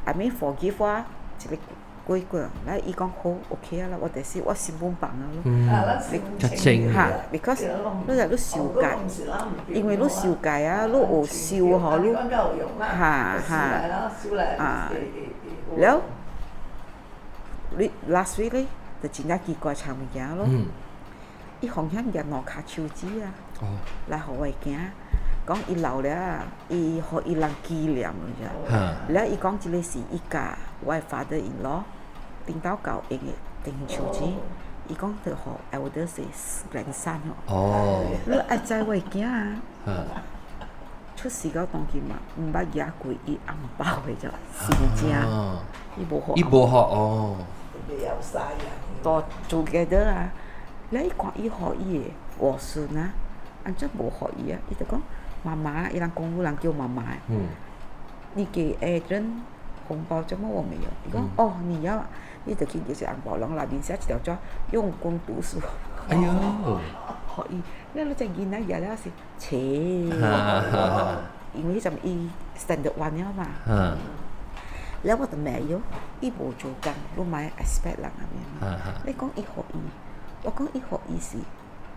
，I mean forgive 我一個。過過，來伊講好 OK 啊啦，我就是我心本放啊咯。哈，because 你若你受戒，因為你受戒啊，你有受吼，你哈哈啊，了，你 last week 咧就真正奇怪參物件咯。伊奉獻舉兩跤手指啊，來予我囝，講伊老了，伊予伊人紀念了，了伊講這個是伊共我的 father in law 頂頭教用的電手指，伊講就予 elder 是 grandson 哦。你愛知我的囝啊？出世到當今嘛，毋捌舉過伊紅包的啫，真正，伊無予。伊無予哦。都 together 啊！了伊看伊予伊的外孫啊，按怎無予伊啊？伊就講媽媽，伊人講有人叫媽媽。你給 Adrian 紅包，怎麼我沒有？伊講哦，你要，你就去舉一個紅包，攏內面寫一條紙，用功讀書。哎喲！予伊，了你這囡仔舉了是，切，因為彼陣伊 standard one 了嘛。了我就罵伊哦，伊無做工，你莫 expect 人啊咩？你講伊予伊，我講伊予伊是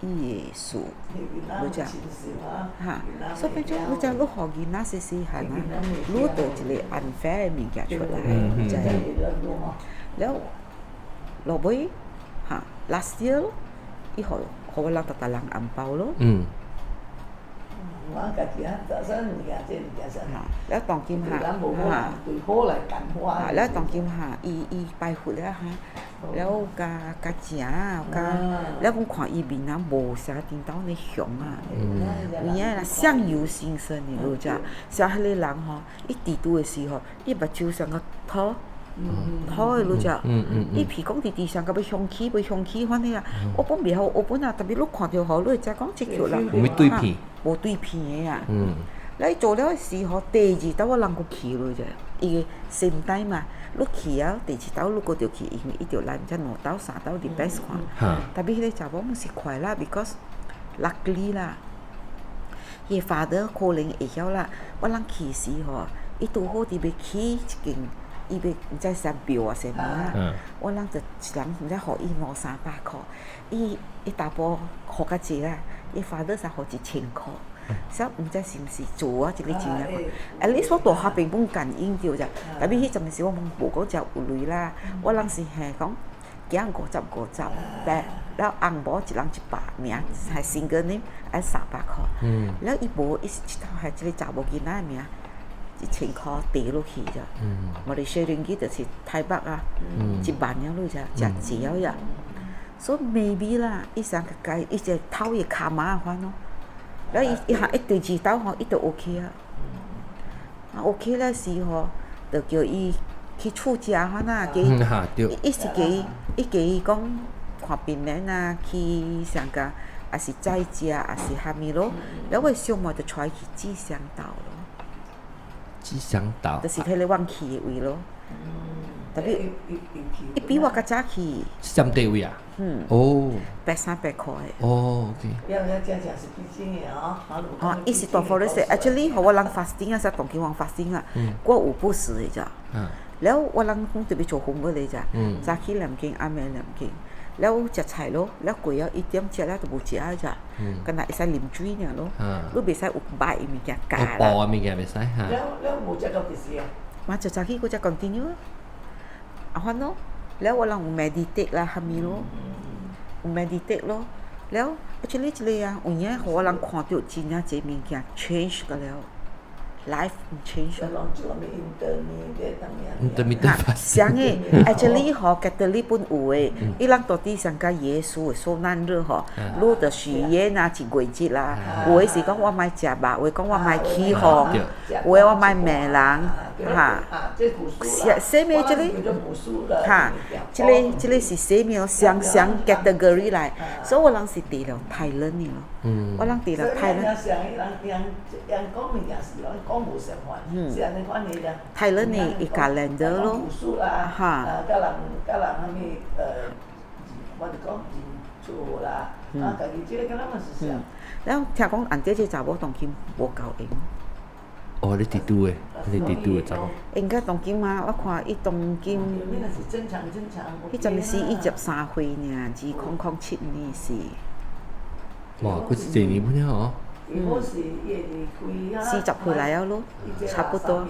伊的事，你知？哈，所以變做你知你予囡仔細細漢啊，你得一個 unfair 的物件出來，你知？了落尾哈，last year 伊予予予我人逐逐人紅包咯。我家己啊，早啥物件，這物件啥？哈，了當今對哈，人無好，對好來感化。了當今哈，伊伊拜佛了哈，了共共食共，了阮看伊面啊無啥顛倒呢雄啊，有影啦，相由心生的，你知？像彼個人吼，伊佇拄的時候，伊目睭像個凸凸的，你知？伊鼻講直直上甲欲雄起，欲雄起，反正啊，我本袂曉，我本啊，特別你看著吼，你會知講這叫人無對片，無對片的啊。了伊做了的時候，第二兜我人閣去落者，伊個心態嘛，你去啊，第二兜你閣著去，因為伊著來毋知兩兜三兜 depends 看。特別彼個查某毋是快啦，because luckily 啦，伊 father 可能會曉啦。我人去時吼，伊拄好佇欲起一間，伊欲毋知啥廟啊啥物啊。我人就一人毋知予伊兩三百箍，伊伊查埔予較濟啦，伊 father 才予1000箍。所以毋知是毋是做啊，這個真正。At least 我大學並本感應著咋，特別彼陣時我無講誠有鐳啦，我人是係講行50 50，但了紅包一人100爾，係 single name 愛300箍。了伊無，伊是一頭係這個查某囡仔的名，1000箍跌落去咋。我哋小輪機就是台北啊，1萬了落咋，誠濟了呀。所以 maybe 啦，伊上個該，伊就偷伊 karma 款咯。了伊伊下一第二兜吼，伊就 OK 啊。啊 OK 了時吼，就叫伊去出家款啊，叫伊，伊是叫伊，伊叫伊講看病人啊，去上個，抑是在家，抑是蝦米咯。了我小妹就帶伊去吉祥島咯。吉祥島。就是彼個阮去的位咯。特別伊比我較早去。相對位啊？嗯。哦。百三百箍的。哦，OK。要要正正是必經的吼，吼，伊是大 forest，actually，予我人 fasting 啊，啥當今人 fasting 啊，我有不食的咋。了我人講特別做紅個咧咋，早起念經，暗暝念經，了食菜咯，了過了1點食了就無食啊咋，敢若會使啉水爾咯，你袂使有肉的物件加啦。有薄的物件袂使哈。了了無食到幾時啊？嘛就早起閣再 continue 啊，啊款咯，了我人有 meditate 啦，蝦米咯，有 meditate 咯，了 actually 這個啊，有影予我人看著真正濟物件 change 個了。life change。 intermittent 啥個？actually 吼，Catholic 本有的，伊人到底上甲耶穌的受難日吼，你著許願啊，一月節啦。有的是講我莫食肉，有的講我莫起哄，有的我莫罵人，哈。啥啥物這個？哈，這個這個是啥物雙雙 category 來，所以我人是佇了泰倫的咯。我人佇了泰倫。泰倫的伊 calendar 咯，哈。了聽講按這個查某當今無夠閒。哦，你佇拄的，你佇拄的查某。應該當今啊，我看伊當今。彼陣時伊13歲爾，2007年是。哇，閣一年本了哦。40歲來了咯，差不多。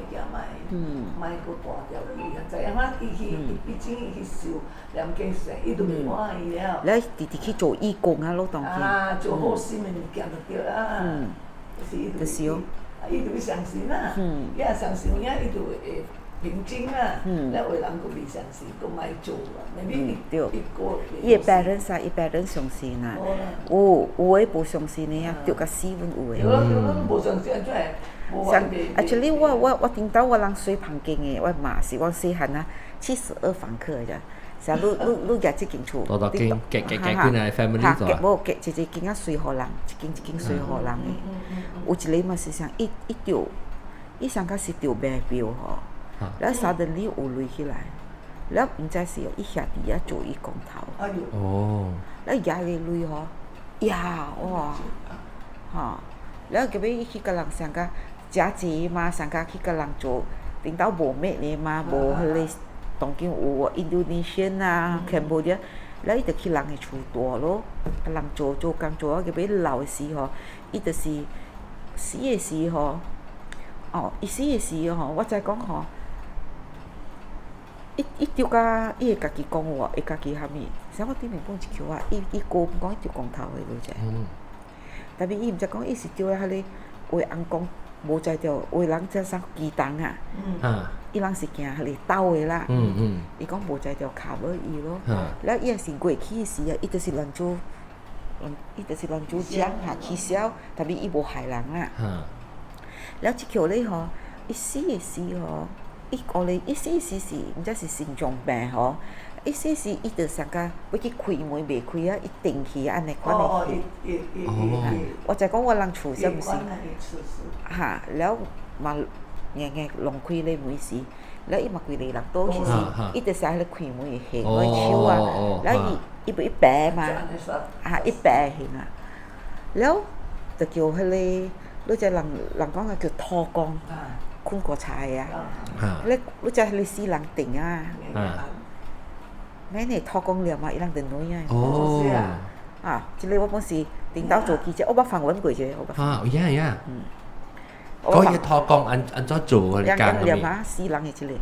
了，直直去做義工啊咯，當今。就是哦。伊就欲相信啦，伊若相信影，伊就會平靜啦。了有的人閣袂相信，閣莫做啊。對。伊的 parents 啊，伊 parents 相信啊。有有的無相信的啊，著甲死阮有的。無相信，怎會？像 actually 我我我頂到我人睡旁間的，我媽是我細漢啊，72房客的咋。像你你你舉這間厝，大大間隔隔隔幾個 family 哈，隔無隔一一間仔隨予人，一間一間隨予人的。有一個嘛是啥，伊伊著，伊上較是著賣票吼，了 suddenly 有鐳起來，了毋知是伊兄弟仔做伊光頭。哦。了舉個鐳吼，呀哇，吼，了後尾伊去共人上較食濟嘛，上較去共人做，頂到無滅的嘛，無彼個。當今有 Indonesian 啊，Cambodia，了伊就去人的厝住咯，共人做做工做啊，到尾老的時吼，伊就是死的時吼，哦，伊死的時吼，我知講吼，伊伊著甲伊會家己講話，會家己蝦米，啥我頂面講一句啊，伊伊哥講伊著光頭的，你知？但是伊毋知講伊是著彼个話翁講無知著，有的人這啥機動啊，伊人是行彼个鬥的啦。伊講無知著卡無伊咯。了伊若是過去時啊，伊就是亂做，伊就是亂做講哈起痟，但是伊無害人啦。了這橋咧吼，伊死的時吼，伊講咧，伊死時是毋知是心臟病吼，伊死時伊就上甲欲去開門袂開啊，伊定去按呢款的去。我就講我人厝啥物事，哈，了嘛硬硬弄開咧門時，了伊嘛規個人倒去時，伊就使彼個開門的形個手啊，了伊伊欲一爬嘛，啊一爬形啊，了就叫彼個。你知人人講啊叫土公，睏棺材的啊，你你知彼個死人定啊，免呢土公念啊，伊人就軟啊。啊，這个我本是頂晝做記者，我捌訪問過這個，我捌。啊，有影有影。講伊土公按按怎做？人講念啊，死人的這個，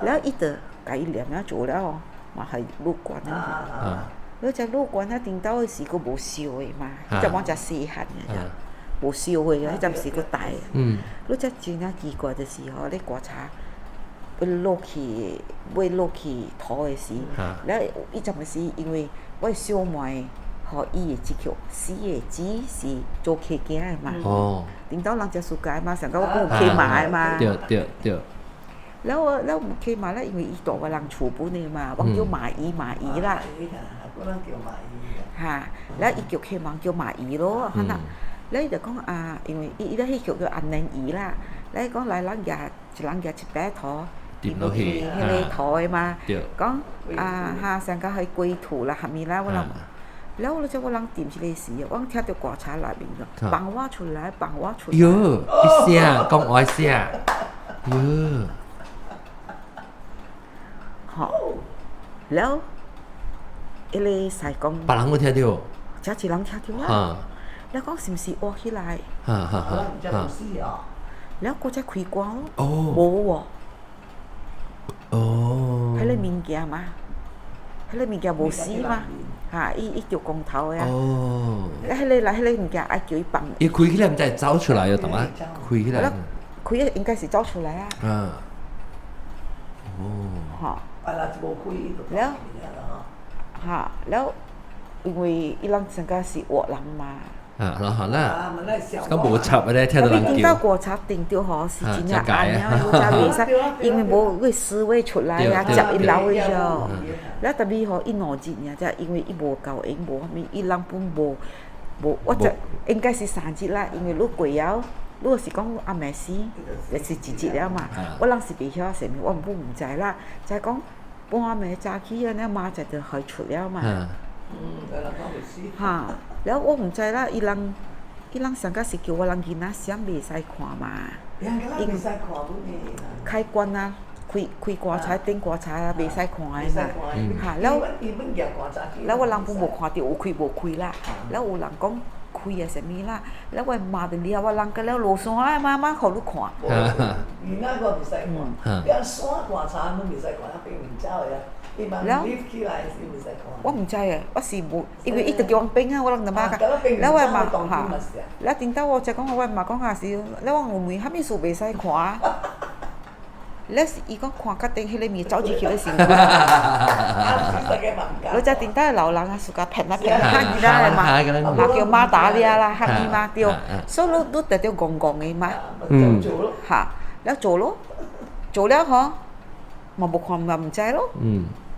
了伊就共伊念了做了哦，嘛係入棺啊。你知入棺啊，頂晝的時閣無燒的嘛，彼陣我才細漢的。無燒的啊，彼陣時閣大。你知真正奇怪就是吼，咧棺材欲落去，欲落去土的時，了彼陣時因為我的小妹予伊的這個死的姊是做客囝的嘛。頂晝人食暑假嘛，上個我講有客媽的嘛。對對對。了我了有客媽咧，因為伊住我人厝本的嘛，我叫馬姨馬姨啦。哈，了伊叫客媽叫馬姨咯，哈那。了伊就講啊，因為伊伊咧彼叫叫安蓮姨啦，了伊講來咱舉一人舉一塊土，沉落去，彼个土的嘛，講啊哈，上較彼歸土啦，蝦米啦，我人，了我就我人沉這个時，我聽著棺材內面咯，放我出來，放我出來。喲，伊聲講話聲，喲。吼，了，彼个師公。別人無聽著。才一人聽著啊。了講是毋是活起來？了閣再開棺咯，無喎。哦。彼個物件嘛，彼個物件無死嘛，哈，伊伊著光頭的啊。了彼個來彼個物件愛叫伊放。伊開起來毋知會走出來哦，懂嗎？開起來。開啊，應該是走出來啊。哦。吼。了。哈，了，因為伊人上較是活人嘛。啊，好好啦，咁無插咧，聽到人叫。頂到棺材頂著吼，是真正暗了，我才袂使，因為無個思維出來啊，接伊老的唎。了特別吼，伊兩日爾才，因為伊無夠閒，無啥物，伊人本無無，我這應該是三日啦，因為你過了，你若是講阿暝死，就是一日了嘛。我人是袂曉啥物，我本毋知啦，才講半暝早起啊，了媽仔就開出了嘛。哈，了我毋知啦，伊人伊人上較是叫我人囡仔閃袂使看嘛。開關啊，開開棺材頂棺材啊，袂使看的嘛。哈，了了我人本無看著有開無開啦，了有人講開啊啥物啦，了我媽就掠我人甲了落山啊，媽媽予你看。囡仔閣袂使看，連山棺材攏袂使看，變面走的啊。了，我毋知啊，我是無，因為伊就叫阮變啊，我攏就媽甲，了我嘛哈，了頂晝我才講，我媽講啊是，了我有問啥物事袂使看，了是伊講看較頂彼個物走入去咧身軀。你知頂晝老人啊，暑假騙啊騙啊，囡仔嘛，嘛叫馬達掠啦，蝦米嘛對，所以你你著著戇戇的嘛，哈，了做咯，做了吼，嘛無看嘛毋知咯。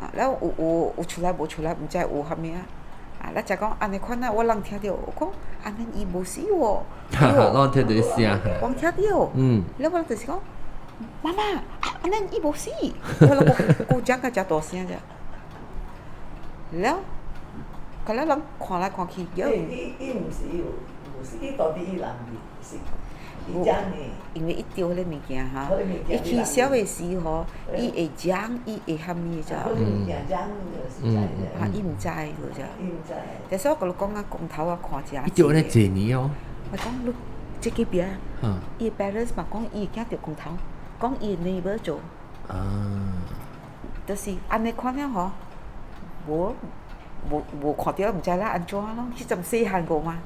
啊，了有有有出來無出來，毋知有蝦米啊？啊，咱才講按呢款啊，我人聽著，我講按呢伊無死喎。攏聽著聲。我聽著。了我就是講，媽媽，按呢伊無死，我攏閣講甲誠大聲者。了，甲了人看來看去，伊伊毋是有無死，伊到底伊人是？因為伊著彼個物件哈，伊起痟的時吼，伊會講，伊會蝦米者？哈，伊毋知就這。但是我共你講啊，光頭啊，看誠。伊著按呢濟年哦。我講你這個邊，伊 parents 嘛講伊會驚著光頭，講伊 neighbor 做。就是按呢款了吼，無。無無看著，毋知啦按怎咯。彼陣細漢過嘛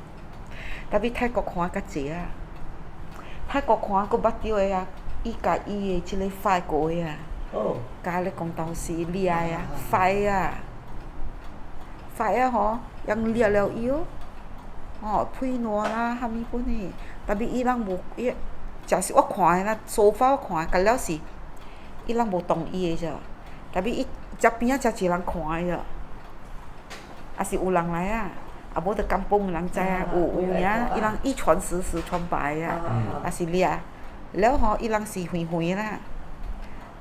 ，tapi 泰國看較濟啊。泰國看閣捌著的啊，伊共伊的這个法國的啊，共咧講東西掠啊，fight 啊，fight 啊吼，人掠了伊哦，吼配爛啦，啥物本的，tapi 伊人無伊，誠實我看的啦，so far 我看的，甲了是，伊人無同意的咋，tapi 伊側邊仔誠濟人看的咋，抑是有人來啊，啊無就 kampung 人知啊，有有影，伊人一傳十十傳百啊，抑是掠，了吼伊人是遠遠啦，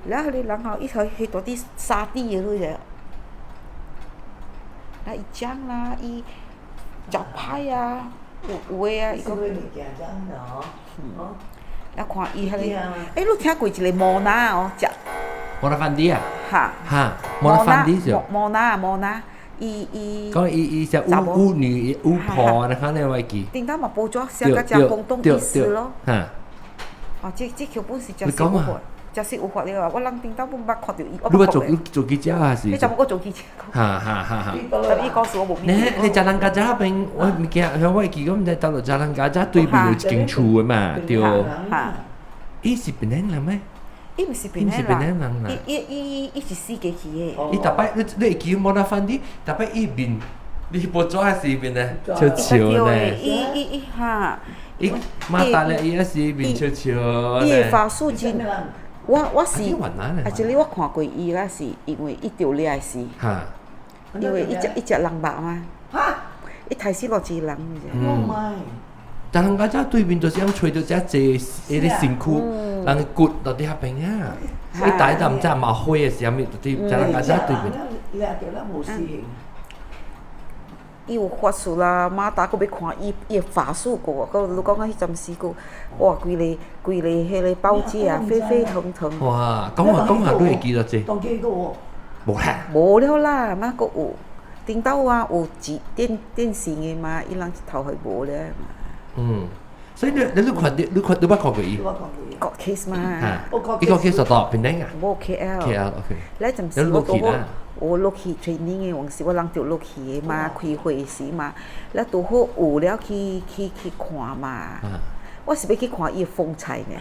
了彼个人吼，伊去彼佇佇沙地的你者，啊伊講啦，伊食歹啊，有有的啊，伊講，啊看伊彼个，欸，你聽過一个摩納哦，食。摩納飯店啊？哈。哈，摩納飯店是。摩納摩納，伊伊。講伊伊是巫巫女巫婆，你看你會記。頂當嘛報紙寫甲誠轟動一時咯。哈。哦，這這劇本是誠實有法，誠實有法了啊！我人頂當本捌看著伊，我你捌做做記者還是？彼陣我做記者。哈哈哈哈。但伊故事我無。你你食人家遮邊，我物件，像我會記講，毋知倒落食人家遮對面有一間厝的嘛，對。哈。伊是檳城人咩？伊毋是檳城人，伊伊伊伊是死過去的。伊逐擺你你會記摩納飯店，逐擺伊面，你去報紙還是面呢？笑笑呢？伊伊伊哈。伊馬達咧，伊也是面笑笑。伊的法術真，我我是，啊，這裡我看過伊啦，是因為伊著掠是，因為伊食伊食人肉嘛，伊刣死偌濟人。嗯。但人家遮對面就是用揣著遮濟彼个身軀，人骨佇佇遐邊啊。伊大就毋知冒火的是啥物，佇遮人家遮對面。伊有法術啦，馬達閣欲看伊伊的法術閣，閣你講啊，彼陣時閣，哇，規个規个彼个報紙啊，沸沸騰騰。哇，講下講下，你會記得這？無啦。無了啦，哪閣有？頂晝啊，有電電電視的嘛，伊人一頭去無了嘛。嗯，所以你你你看你你看你捌看過伊？國 case 嘛。伊個 case 佗檳城啊？無 KL。 KL OK。來陣時我拄好，我落去 training 的往時，我人著落去的嘛，開會時嘛，了拄好有了去去去看嘛。我是欲去看伊的風采呢。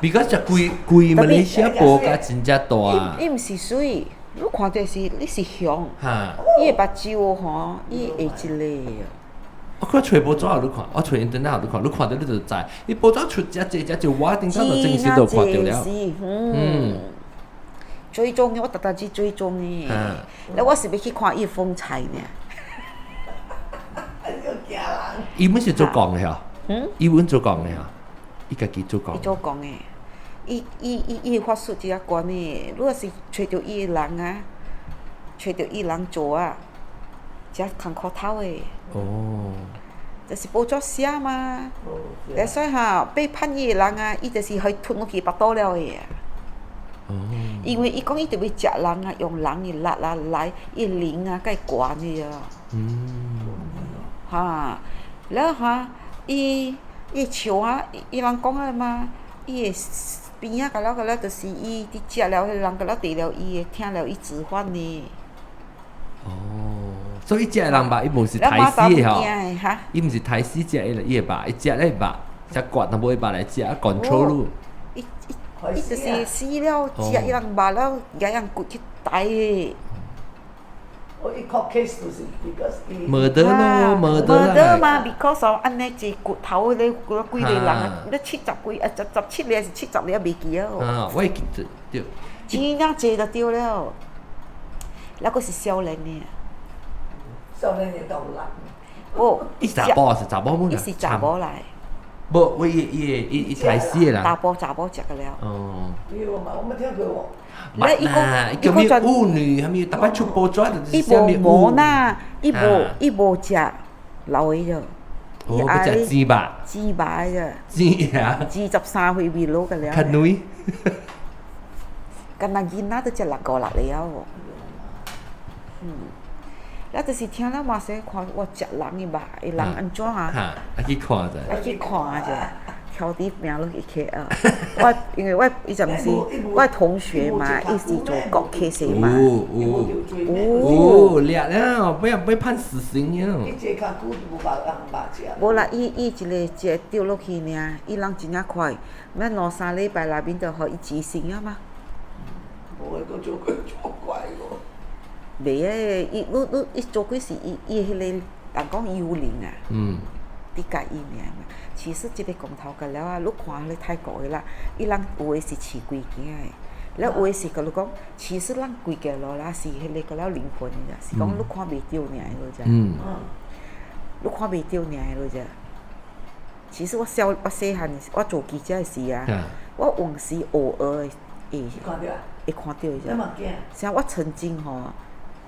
Because 這規規馬來西亞國家真正大。伊毋是媠，你看著是你是熊，伊的目睭吼，伊會一个。我看揣報紙也你看，我揣 internet 也你看，你看著你就知。伊報紙出遮濟遮濟，我頂早就正式都看著了。嗯。追蹤的，我逐逐去追蹤的。了，我是欲去看伊的風采呢。伊本是做工的吼。伊本做工的吼，伊家己做工。伊做工的，伊伊伊伊的法術真懸的。你若是揣著伊的人啊，揣著伊人做啊，誠艱苦頭的。哦。就是報紙寫嘛。所以哈，背叛伊的人啊，伊就是予伊吞落去腹肚了的。哦。因為伊講伊著欲食人啊，用人的力啊來，伊靈啊，較懸的啊。哈，了哈，伊伊笑啊，伊人講啊嘛，伊的邊仔甲了甲了，就是伊佇食了彼个人，甲了綴了伊的，聽了伊指揮的。哦，所以伊食的人肉，伊無是刣死的吼，伊毋是刣死食的，伊的肉，伊食咧肉，食割，若無伊肉來食，control。伊伊伊就是死了，食伊人肉了，舉人骨去刣的。無得咯，無得無得嘛，because of 按呢一骨頭咧，幾幾个人啊，咧七十幾啊，十十七個還是70個，袂記啊。啊，我會記得對。真正濟就對了，那閣是少年的。少年的都有力。哦，伊是查埔是查某？伊是查某來。無，我伊伊伊伊刣死的啦。查埔查某食個了。哦。我沒聽過喎。捌啦，伊叫咩巫女，啥物逐擺出報紙就是啥物伊無無呐，伊無伊無食老的就。哦，欲食豬肉。豬肉的。豬啊！23歲未老個了。較女。敢若囡仔都食六五六了。嗯。了就是聽了嘛，說看我食人的肉，的人按怎啊？哈，愛去看者。愛去看者，跳佇名落去 KL。我因為我伊陣時我同學嘛，伊是做國客勢嘛。有有有掠了，不要被判死刑了。伊坐較久無別人捌食。無啦，伊伊一個一個掉落去爾，伊人真正快，欲兩三禮拜內面就予伊執行了嘛。無會閣做過做怪無。袂個，伊你你伊做鬼是伊伊彼個人講幽靈啊。佇共伊爾嘛，其實這個講頭個了啊，你看彼個泰國的啦，伊人有的是飼規囝的，了有的是共你講，其實咱規家路啦是彼個個了靈魂的啦，是講你看袂著爾的啫。你看袂著爾的啫。其實我小我細漢，我做記者的時啊，我有時偶爾會會看著的啫。像我曾經吼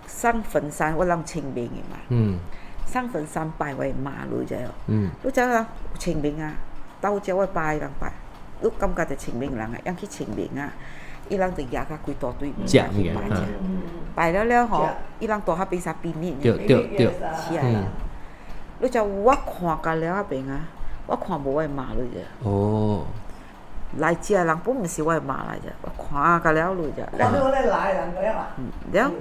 上墳山，我攏清明的嘛。上墳山拜我的媽你知無？你知影清明啊，到遮我拜人拜，你感覺就清明人啊，樣去清明啊，伊人就舉甲規大堆物件去拜者，拜了了吼，伊人蹛彼邊啥秘密？對對對。是啊。你知我看甲了彼邊啊，我看無我的媽你知。哦。來遮人本毋是我的媽來者，我看甲了你知。看到咧來人個了嘛。了。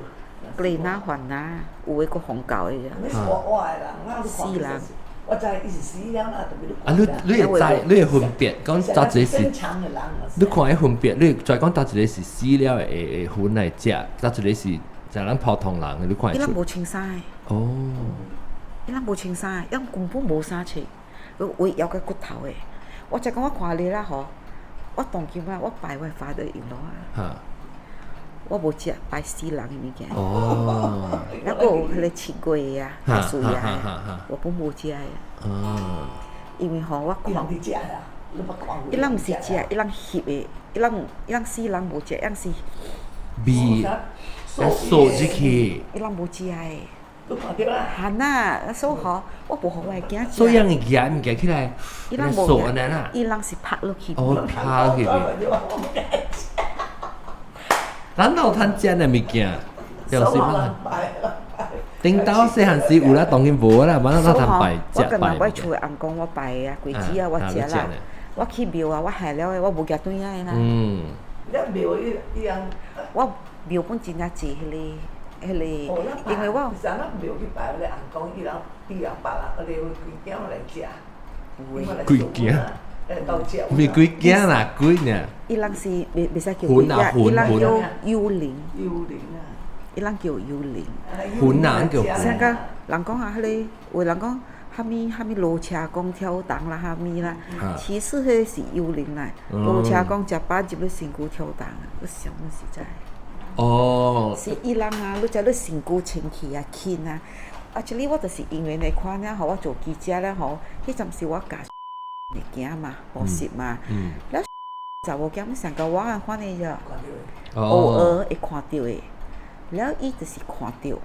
過哪還哪，有的閣紅教的啫。你是活活的人，我死人。我知伊是死了啦，特別啊，你你會知，你會分別講佗一個是，你看會分別，你會知講佗一個是死了的會魂來食，佗一個是像咱普通人，你看會伊人無穿衫的。哦。伊人無穿衫的，伊人根本無衫穿，圍枵個骨頭的。我才講我看你啦吼，我當今啊，我拜我 father in law 啊。我無食拜死人的物件。哦。那閣有彼個七月啊，太歲啊，我本無食的。哦。因為吼，我看。伊人佇食啦，你捌看伊人毋是食，伊人翕的，伊人伊人死人無食，伊人是。味，掃入去。伊人無食的。你看著啦。哈啊，所以吼，我無予我的囝食。所以人會舉物件起來，伊人無掃按呢啦。伊人是拍落去。哦，拍落去。咱有通食的物件，就是嘛。頂到細漢時有啦，當然無啦，嘛咱通拜食我拜。跟我厝的翁公，我拜的啊，果子啊，我食啦。我去廟啊，我下了的，我無舉轉來啦。你廟伊伊人。我廟本真正濟彼個，彼個，因為我。咱廟去拜，我翁公伊人伊人別人，我哋規囝來食。規囝。毋是鬼囝啦，鬼爾。伊人是袂袂使叫鬼仔，伊人叫幽靈。幽靈啊！伊人叫幽靈。魂啊，叫魂。啥個？人講啊，彼個有人講，蝦米蝦米羅車公跳動啦，蝦米啦，其實彼個是幽靈來。羅車公食飽入去身軀跳動，你想物實在。哦。是伊人啊，你知你身軀清氣啊，輕啊。啊，這裡我就是因為那款了，予我做記者了吼，彼陣時我教物件嘛，補習嘛，了查某囝上甲我按款的啫，偶爾會看著的，了伊就是看著，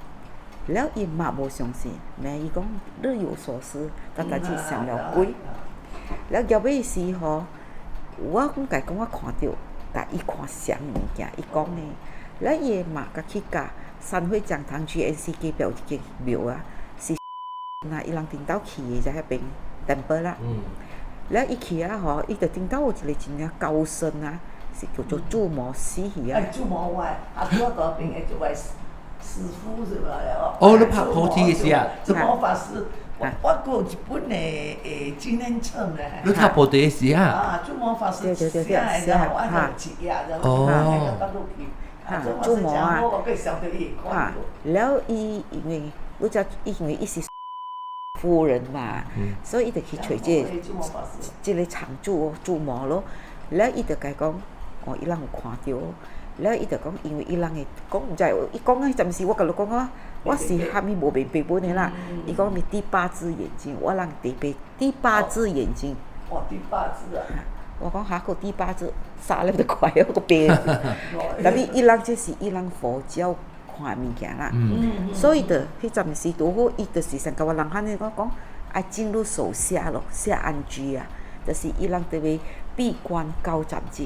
了伊嘛無相信，咩伊講日有所思，逐逐日想了鬼，了後尾時吼，我講共伊講我看著，共伊看啥物件，伊講的，了伊嘛共去教三會講堂 GNC 隔壁有一間廟啊，是那伊人頂晝去的在彼邊 temple 啦。了伊去啊吼，伊就頂到有一個真正高僧啊，是叫做注摩死去啊。哎，注摩我啊，我大邊的就我師傅是吧？哦，你拍菩提的時啊？注摩法師，我我閣有一本的紀念冊呢。你讀菩提的時啊？啊，注摩法師寫的，然後我就一頁，然後我就落去。注摩啊。哈，了伊因為我知因為伊是夫人嘛，所以伊就去揣這個這個常住注摩咯。了伊就共伊講，哦，伊人有看著，了伊就講，因為伊人會講毋知，伊講彼陣時我共你講啊，我是蝦米無明白本的啦。伊講你第八隻眼睛，我人第八隻眼睛。哇，第八隻啊！我講哈閣第八隻，殺了都快哦，閣白。但是伊人這是伊人佛教看物件啦，所以就彼陣時拄好，伊就是上共我人漢尼講講，愛進入手下咯，下安居啊，就是伊人特別閉關高暫時，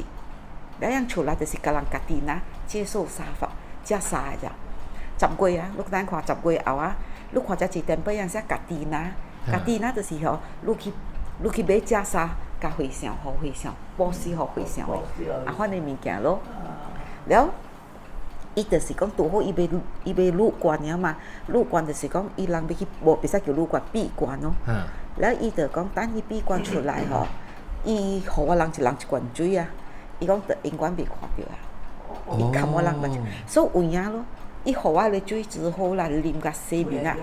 了樣出來就是共人家己若接受殺法，食殺的咋？10月啊，你等看10月後啊，你看這一點不樣寫家己若，家己若就是吼，你去你去買食啥，佮回向，予回向，布施予回向的，啊，款的物件咯。了，伊就是講拄好伊欲入關爾嘛，入關就是講伊人欲去無袂使叫入關，閉關咯。了伊就講等伊閉關出來吼，伊予我人一人一罐水啊，伊講就永遠袂看著啊。伊含我人目睭，所以有影咯。伊予我个水之後啦，啉甲洗面啊，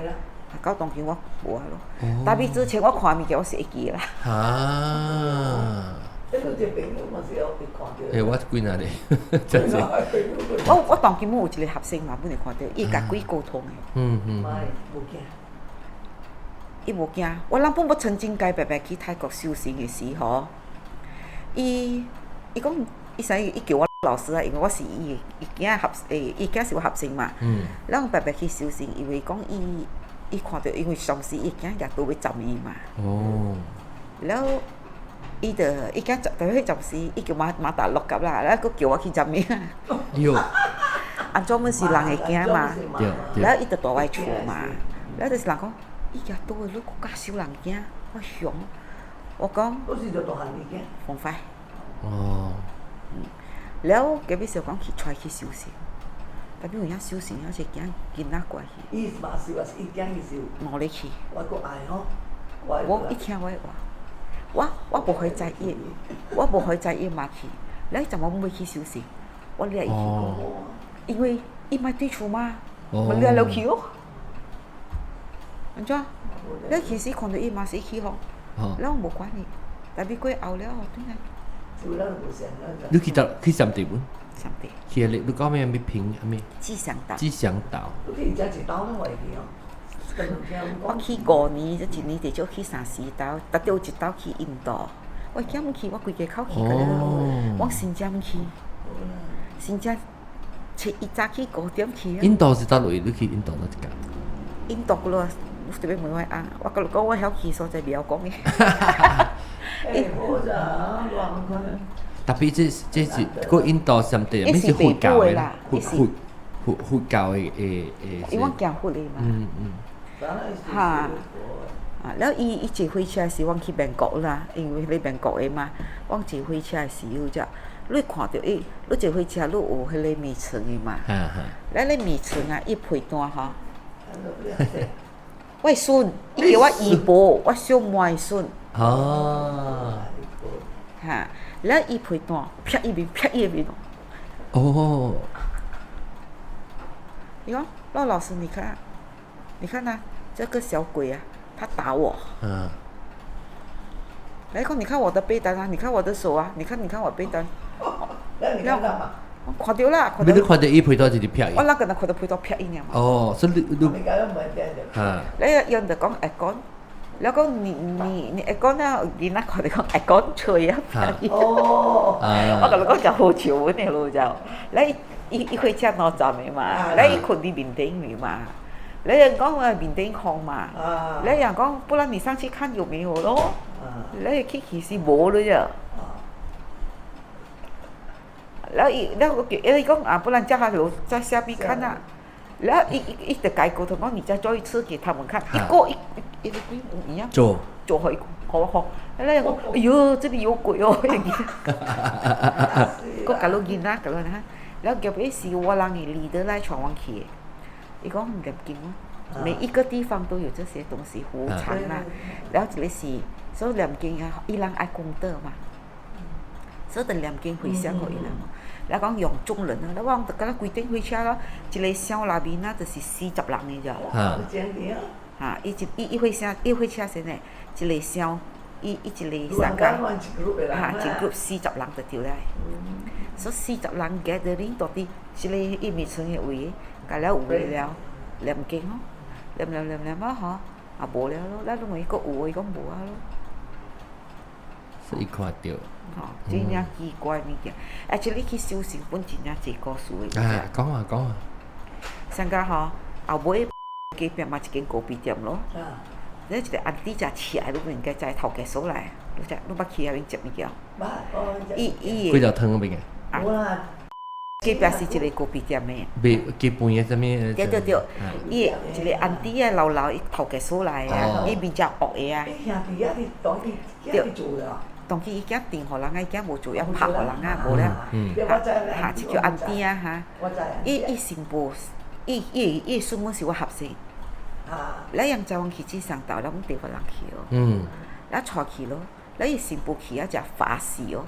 到當今我無啊咯。但彼之前我看物件我是會記啦。啊！欸，我幾若咧？真是。我當今有一個學生嘛，本會看著，伊共鬼溝通的。伊無驚，我人本欲曾經共白白去泰國修行的時吼，伊講伊啥伊叫我老師啊，因為我是伊的伊囝學欸，伊囝是我學生嘛。咱白白去修行，因為講伊看著，因為上師伊囝也都欲斬伊嘛。了，伊就伊囝斬，但彼陣時伊叫馬馬達落甲啦，了閣叫我去斬伊。喲。按怎阮是人的囝嘛？了伊就蹛我厝嘛。了就是人講，伊舉刀的，你閣教收人驚，我熊。我講。風快。了，隔壁時講去帶去修行，但彼有影修行，抑是驚囡仔過去。伊嘛是嘛是伊囝去修。我咧去。我閣愛吼。我一聽我話，我無去在意，我無去在意嘛去。了，彼陣我欲去修行，我掠伊去，因為伊莫對厝嘛，我掠了去哦。按怎？了其實看著伊嘛是去吼，了我無管伊，但彼過後了轉來。你去佗去啥地方？啥地？去你你講咩？咩平咩？吉祥島。吉祥島。我去5年，這一年至少去三四晝，特著有一晝去印度。我囝毋去，我規家口去過了。我新疆去，新疆七一早起5點去。印度是佗落？你去印度佗一間？印度個咯，你特別問我啊，我佮你講，我曉去所在袂曉講的。特別這是個印度上帝，咩是佛教的啦？佛教的。因為我行佛的嘛。哈！啊，了伊坐火車時，阮去曼谷啦，因為彼曼谷的嘛。阮坐火車時有只，你看著伊，你坐火車你有彼个眠床的嘛？咱咧眠床啊，伊被單吼。我的孫，伊叫我姨婆，我小妹的孫。哦。哈，了伊被單，撇伊面，撇伊面。哦。伊講，骆老師，你看，你看啊，這個小鬼啊，他打我。來講，你看我的被單啊，你看我的手啊，你看，你看我被單。我看著啦，你看著伊被單就是撇伊。我哪個能看著被單撇伊爾嘛？哦，所以你你。哈。你用就講會講，了講你會講了，囡仔看著講會講吹啊撇伊。哦。我共你講誠好笑的咯就，來伊火車兩站的嘛，來伊睏佇面頂面嘛，來人講啊面頂空嘛，來人講不然你上去看有沒有咯，來去其實無了啫。了伊了我叫伊講啊，不然叫他留在下面看啊。了伊伊伊就共伊溝通講，你再做一次給他們看，一個一個鬼有影做做予伊予我看，了伊講，哎喲，這裡有鬼哦！閣共你囡仔共你看，了後尾是我人的 leader 來帶阮去的，伊講念經哦，每一個地方都有這些東西，符藏啦。了一個是，所以念經啊，伊人愛功德嘛，所以就念經回向予伊人。了講用眾人啊，了我就敢若規頂火車咯，一個小內面啊，就是40人的咋。哈，伊一伊伊火車伊火車先呢，一個箱，伊一個三間，哈，一 group 四十人就對了。所以四十人 gathering 到佇這個伊眠床的位，共了有的了，念經咯，念念念念啊吼，啊無了咯，咱攏問伊閣有無，伊講無啊咯。所以看著。吼，真正奇怪物件，啊！這你去修行本真正濟故事的。啊，講啊講啊。上個吼，後尾隔壁嘛一間咖啡店咯。你一個 auntie 誠邪，你應該知頭家所來，你知你捌去遐邊食物件？伊伊幾條湯邊啊？隔壁是一個咖啡店的。賣雞飯的啥物？對對對，伊一個 auntie 啊，老老伊頭家所來啊，伊面誠惡的啊。兄弟啊，你當伊囝去做啦。當今伊囝訂予人啊，伊囝無做，也拍予人啊，無了。哈，這叫 auntie 啊哈。伊伊新婦，伊伊伊孫母是我合生。了楊在阮去志祥島，了阮地方人去哦。了帶去咯，了伊新婦去啊，食法喜哦。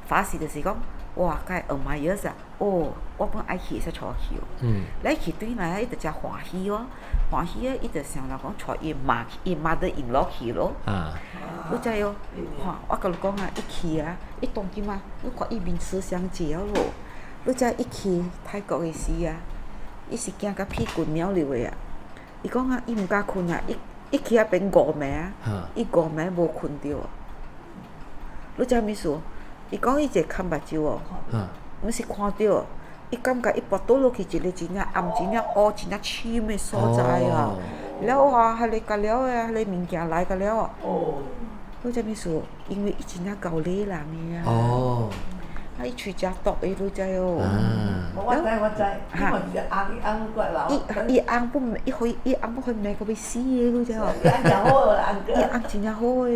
法喜就是講，哇，該 admire 啊！哦，我本愛去會使帶我去哦。了伊去轉來，伊就誠歡喜哦，歡喜啊！伊就想啦講帶伊媽，伊 mother in law 去咯。你知哦？哈，我共你講啊，伊去啊，伊當今啊，你看伊面慈祥者咯。你知伊去泰國的時啊，伊是驚甲屁滾尿流的啊！伊講啊，伊毋敢睏啊，伊伊去遐邊五暝啊，伊五暝無睏著。你知啥物事？伊講伊一個崁目睭哦，毋是看著，伊感覺伊跋倒落去一個真正暗、真正烏、真正深的所在啊！了啊，彼個甲了啊，彼個物件來甲了啊！你知啥物事？因為伊真正𠢕禮人的啊！啊，伊喙誠毒的，你知哦？我知我知，伊嘛是翁，伊翁過來伊伊翁本伊予伊翁本予罵到欲死的，你知哦？伊翁誠好的，翁伊翁真正好的，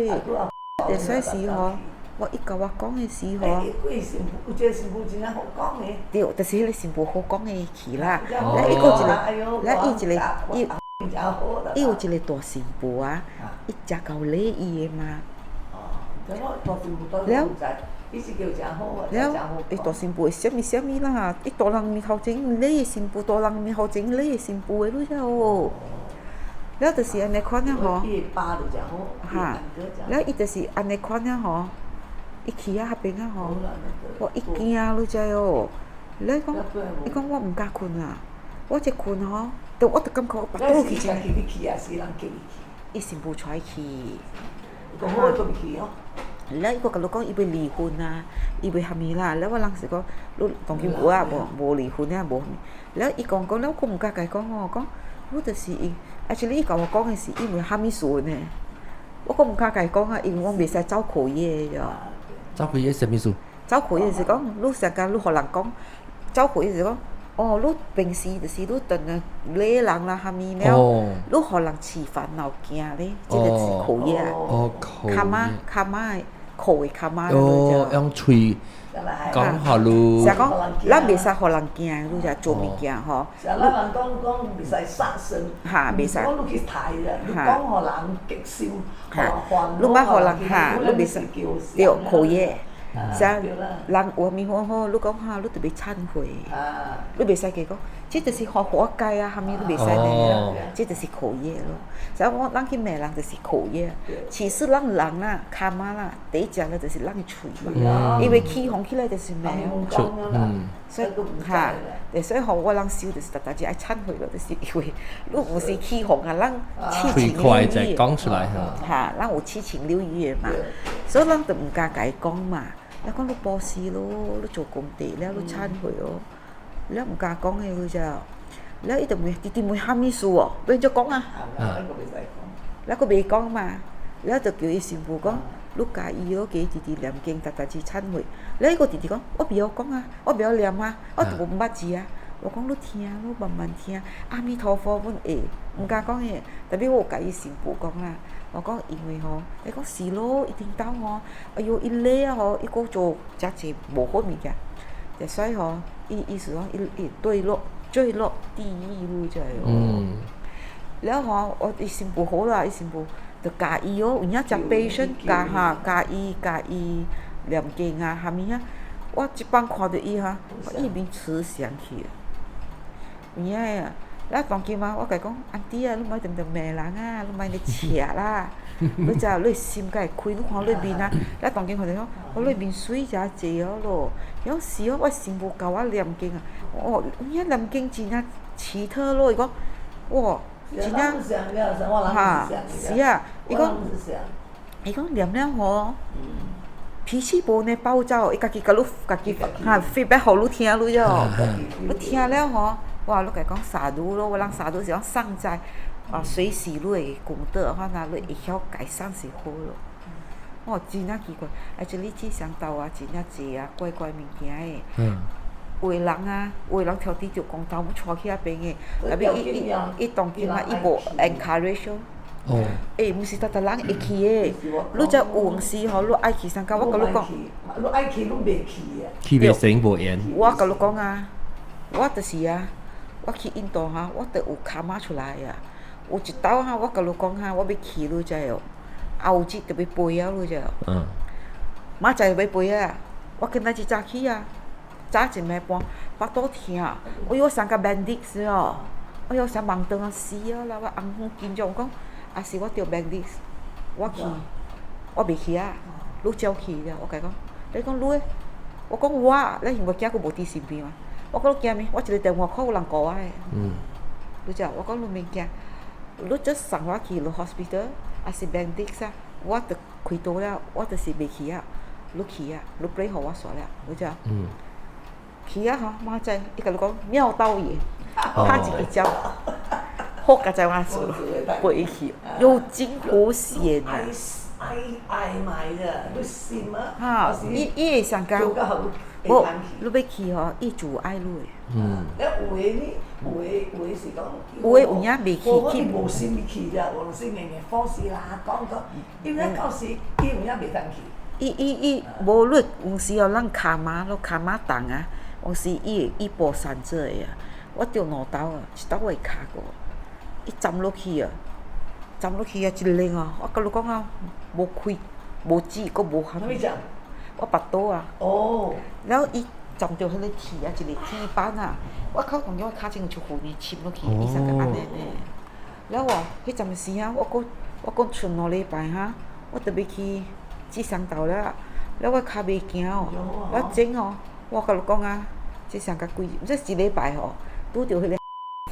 會使時吼，我伊共我講的時吼，伊新婦，有一個新婦真正好講的。對，就是彼個新婦好講的去啦。了伊閣一個，了伊一個，伊伊有一個大新婦啊，伊誠𠢕禮伊的嘛。了，了，伊大新婦會啥物啥物啦？伊大人面頭前禮新婦，大人面頭前禮新婦的，你知無？了就是按呢款啊吼，哈，了伊就是按呢款啊吼，伊去啊彼邊啊吼，我一驚你知哦？了伊講，伊講我毋敢睏啊，我一睏吼，就我就感覺我腹肚去真。伊新婦帶伊去。了，伊閣共你講，伊欲離婚啊，伊欲蝦米啦？了，我人是講，你當今無啊，無無離婚啊，無蝦米。了，伊講講了，我閣毋敢共伊講吼，講，我就是伊，actually 伊共我講的是因為蝦米事呢？我閣毋敢共伊講啊，因為我袂使走口業的。走口業啥物事？走口業是講，你成工你予人講，走口業是講，哦，你平時就是你頓來禮人啦，蝦米了，你予人起煩惱驚咧，這個是口業啊。哦，口業。 karma karma 口的 karma。哦，用喙講予你。是講，咱袂使予人驚，你才做物件吼。是啊，咱人講講袂使殺生。哈，袂使。講你去刣啦，你講予人激心，煩惱。你莫予人哈，你袂使對口業。啥人有啥物好好，你講哈，你著欲懺悔。你袂使計講，這就是活該啊，蝦米你袂使按呢啦，這就是口業咯。所以我咱去罵人就是口業，其實咱人啦、karma 啦，第一隻咧就是咱的喙嘛，因為起哄起來就是罵。所以哈，所以吼，我人修就是逐逐日愛懺悔咯，就是因為你毋是起哄啊，咱七情六欲。講出來哈，咱有七情六欲的嘛，所以咱就毋敢共伊講嘛。你講你布施咯，你做功德了，你懺悔哦，了毋敢講的，你知無？了伊就問，弟弟問蝦米事哦？欲按怎講啊？了閣袂講嘛，了就叫伊新婦講，你教伊哦，叫伊直直念經，逐逐日懺悔。了伊個弟弟講，我袂曉講啊，我袂曉念啊，我都無捌字啊。我講你聽，你慢慢聽，阿彌陀佛，阮會毋敢講的。特別我有共伊新婦講啦，我講因為吼，伊講是咯，伊頂晝吼，哎喲，伊禮啊吼，伊閣做誠濟無好物件，就所以吼，伊意思講，伊伊墜落地獄，你知無？了吼，我伊新婦好啦，伊新婦就教伊哦，有影誠 patient 教哈，教伊教伊念經啊，蝦米啊，我這擺看著伊哈，伊面慈祥去。有影啊！了當今啊，我共伊講，auntie 啊，你莫定定罵人啊，你莫按呢赤啦，你知影你心才會開，你看你面啊，了當今看著講，我你面水誠濟哦咯，伊講是哦，我新婦教我念經啊，哦，有影念經真正奇特咯，伊講，哇，真正，哈，是啊，伊講，伊講念了吼，脾氣無按呢暴躁，伊家己共你家己哈 feedback 予你聽，你知無？你聽了吼。哇！你共伊講 sadhu 咯，我人 sadhu 是講善哉，啊，隨喜你的功德，反正你會曉改善是好咯。哦，真正奇怪，啊，這你志祥島啊，真正濟啊，怪怪物件的。有的人啊，有的人挑佇著講頭帶去遐邊的，特別伊伊伊當今啊，伊無 encourage 咯。哦。欸，毋是逐逐人會去的。你才有閒時吼，你愛去參加，我共你講。你愛去，你袂去啊？去袂成無緣。我共你講啊，我就是啊，我去印度哈，我就有 karma 出來啊。有一道哈，我共你講哈，我欲去你知無？後日就欲飛啊，你知無？明仔載就欲飛啊！我今仔日早起啊，早一暝半，腹肚疼，哎喲，送甲 bandage 哦，哎喲，啥盲腸啊死啊啦！我紅昏緊張，我講，啊是我著 bandage，我去，我袂去啊，你照去了，我共伊講，你講你，我講我，你是無驚閣無佇身邊嗎？我講你驚咩？我一個電話 call 有人顧我的。你知，我講你免驚，你只送我去 hospital，抑是 bandage 啊，我就開刀了，我就是袂去啊。你去啊，你 pray 予我煞了，你知。去啊吼，明仔載伊共你講廟道爺，拍一個招，好佳哉我輸，飛去，有驚無險啊！愛愛買的，你信啊？哈，伊伊會上講，無，你欲去吼，伊就愛你的。了有的你，有的有的是講，有的有影袂去去。伊無心去了，有時硬硬 force 啦，講講，因為到時伊有影袂當去。伊伊伊無論有時候咱跤馬咯，跤馬重啊，有時伊會伊步散做的啊。我著兩刀啊，一刀我會跤過，伊浸落去啊，浸落去啊，一冷啊，我共你講啊，無開，無止，閣無含。我腹肚啊。哦。了伊浸著彼個鐵啊，一個鐵板啊，我靠，感覺我跤踭有一副呢深落去，伊才個按呢呢。了哦，彼陣時啊，我閣我閣剩兩禮拜哈，我特別去志祥道了，了我跤袂行哦，我整哦，我共你講啊，這上較幾，這一禮拜吼，拄著彼個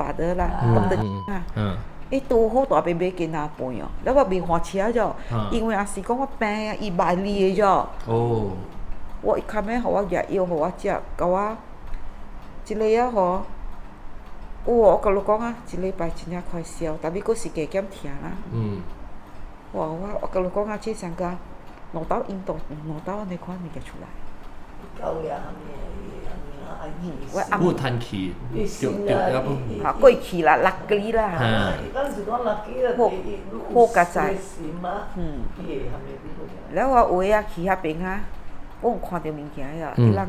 法德啦，當得啊，伊拄好大便欲囡仔飯哦，了我袂換車咗，因為也是講我病啊，伊萬里的咗。我伊較尾予我額藥予我食，共我一個啊吼，有哦，我共你講啊，一禮拜真正快消，但欲閣是加減疼啦。哇！我我共你講啊，這上加兩道印度兩道按呢款物件出來。我趁去，就就要不。哈，過去啦，lucky 啦。好，好佳哉。了我有的啊去彼邊啊，我有看著物件啊，伊人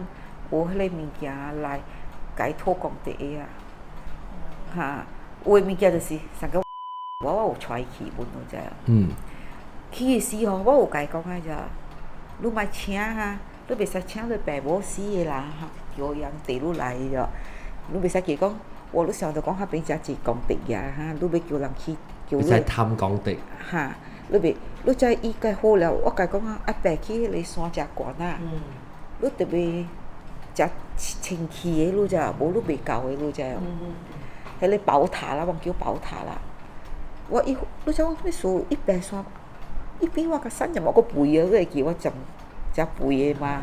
有彼个物件來共伊討功德的啊。哈，有的物件就是上個我我有帶伊去，阮你知無？去的時吼，我有共伊講啊，就，你莫請哈，你袂使請你爸母死的人哈，叫人綴你來著，你袂使記講，我你想著講彼邊誠濟功德呀哈，你欲叫人去叫你。袂使貪功德。哈，你袂，你知伊該好了，我共伊講啊，愛爬去彼个山誠懸啊，你特別誠清氣的，你知無？無你袂到的，你知無？彼个寶塔啦，我叫寶塔啦。我伊，你知影啥物事？伊爬山，伊比我較瘦點，我閣肥啊，你會記我誠誠肥的嗎？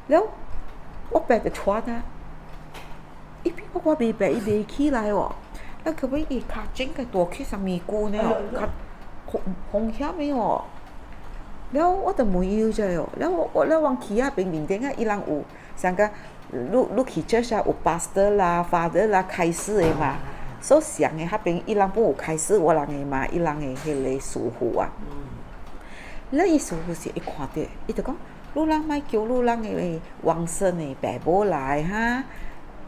了，我爬就喘啊，伊比我我袂爬，伊袂起來哦。了，後尾伊跤踭個大起啥物久呢？較風風險的哦。了，我就問伊知哦。了，我我了往去彼邊面頂啊，伊人有啥個？你你去 church 啊，有 pastor 啦、father 啦開示的嘛。所上的彼邊伊人本有開示我人的嘛，伊人的彼個師傅啊。了，伊師傅是會看著，伊就講：你人莫叫你人的往生的爸母來哈。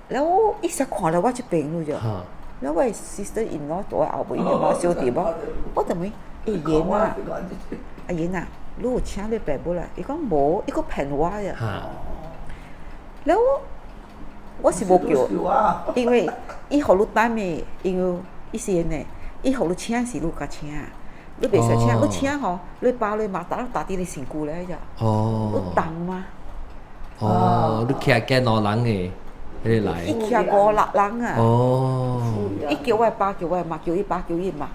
了，伊才看著我這邊你知。了，我的 sister in law 佇我後尾，伊就嘛小弟無，我就問：欸，賢啊，阿賢啊，你有請你爸母來？伊講無，伊閣騙我呀。了，我是無叫，因為伊予你等的，因為伊是按呢，伊予你請是你共請，你袂使請，你請吼，你爸你媽打打佇你身軀咧，只。你重嗎？哦，你徛見兩人的，彼個來。伊徛五六人啊！伊叫我爸，叫我媽，叫伊爸，叫伊媽。